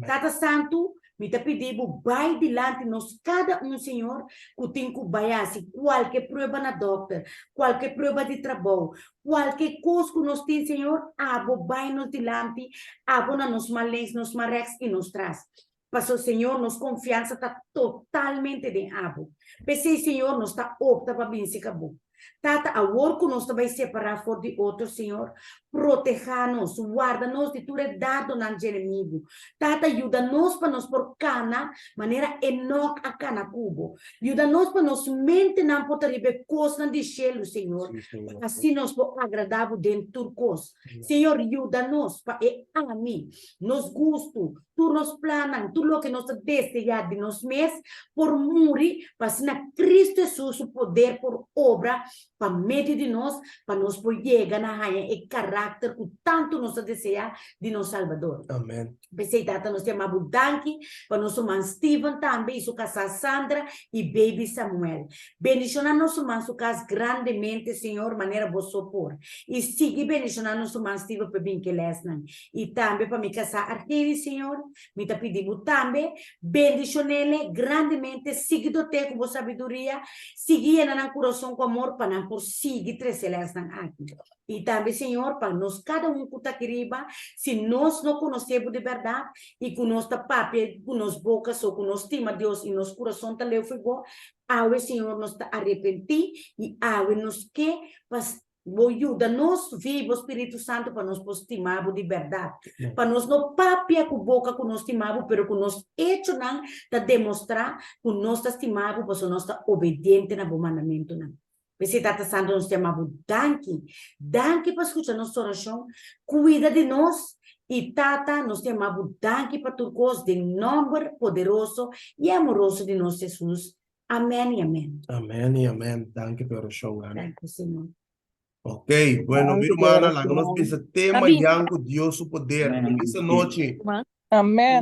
Tata Santu, mi ta pidi Bo bai dilanti nos kada un, Señor, ku tin ku bai hasi kualke prueba na dòkter, kualke prueba di trabou, kualke kos ku nos tin, Señor, Abo bai nos dilanti, Abo na nos man lens, nos man rèks i nos tras. Paso, Señor, nos konfiansa ta totalmente den Abo. P'esei, Señor, nos ta opta pa binse ka Bo. Tata, awor ku nos ta bai separá for di otro, Señor, protehá nos, warda nos di tur e dardonan dje enemigu. Tata, yuda nos pa nos por kana manera Enok a kana ku Bo. Yuda nos pa nos mentenan por ta riba e kosnan di shelu, Señor, pa asina nos por agradá Bo den tur kos. Señor, yuda nos pa e ami, nos gustu, tur nos plannan, tur loke nos ta deseá di nos mes por muri pa asina Cristo Hesus su poder por obra pa medio di nos, pa nos por yega na haña e karakter ku tantu nos ta deseá di nos Salbador. Amen. P'esei, Tata, nos yama Bo danki pa nos ruman Steven tambe i su kasá Sandra i baby Samuel. Bendishoná nos ruman su kas grandemente, Señor, manera Bo so por. I sigui bendishoná nos ruman Steven p'e bin ke lèsnan. I tambe pa mi kasá Argeni, Señor, mi ta pidi Bo tambe, bendishon'ele grandemente, sigui dot'é ku Bo sabiduria, sigui yena nan kurason ku amor pa nan por sigui trese lèsnan aki. I tambe, Señor, pa nos kada un ku ta aki riba, si nos no konosé Bo di bèrdat i ku nos ta papia ku nos boka so ku nos stima Dios i nos kurason ta leu for Bo, awe, Señor, nos ta arepentí i awe nos ke pa Bo yuda nos via Bo Spiritu Santu pa nos por stima Bo di bèrdat. Pa nos no papia ku boka ku nos stima Bo, pero ku nos echonan ta demostrá ku nos ta stima Bo pasobra nos ta obediente na Bo mandamentunan. P'esei, Tata Santu, nos ta yama Bo danki. Danki pa skucha nos orashon. Kuida di nos. I Tata, nos ta yama Bo danki pa tur kos den nòmber poderoso i amoroso di nos Hesus. Amèn i amèn. Amèn i amèn. Danki pa e orashon, Ana. Danki, Señor. Ok, bueno, mi Danki pa e rumana, laga nos orashon. bisa te mañan ku Dios su poder. Feliz anochi. Amèn.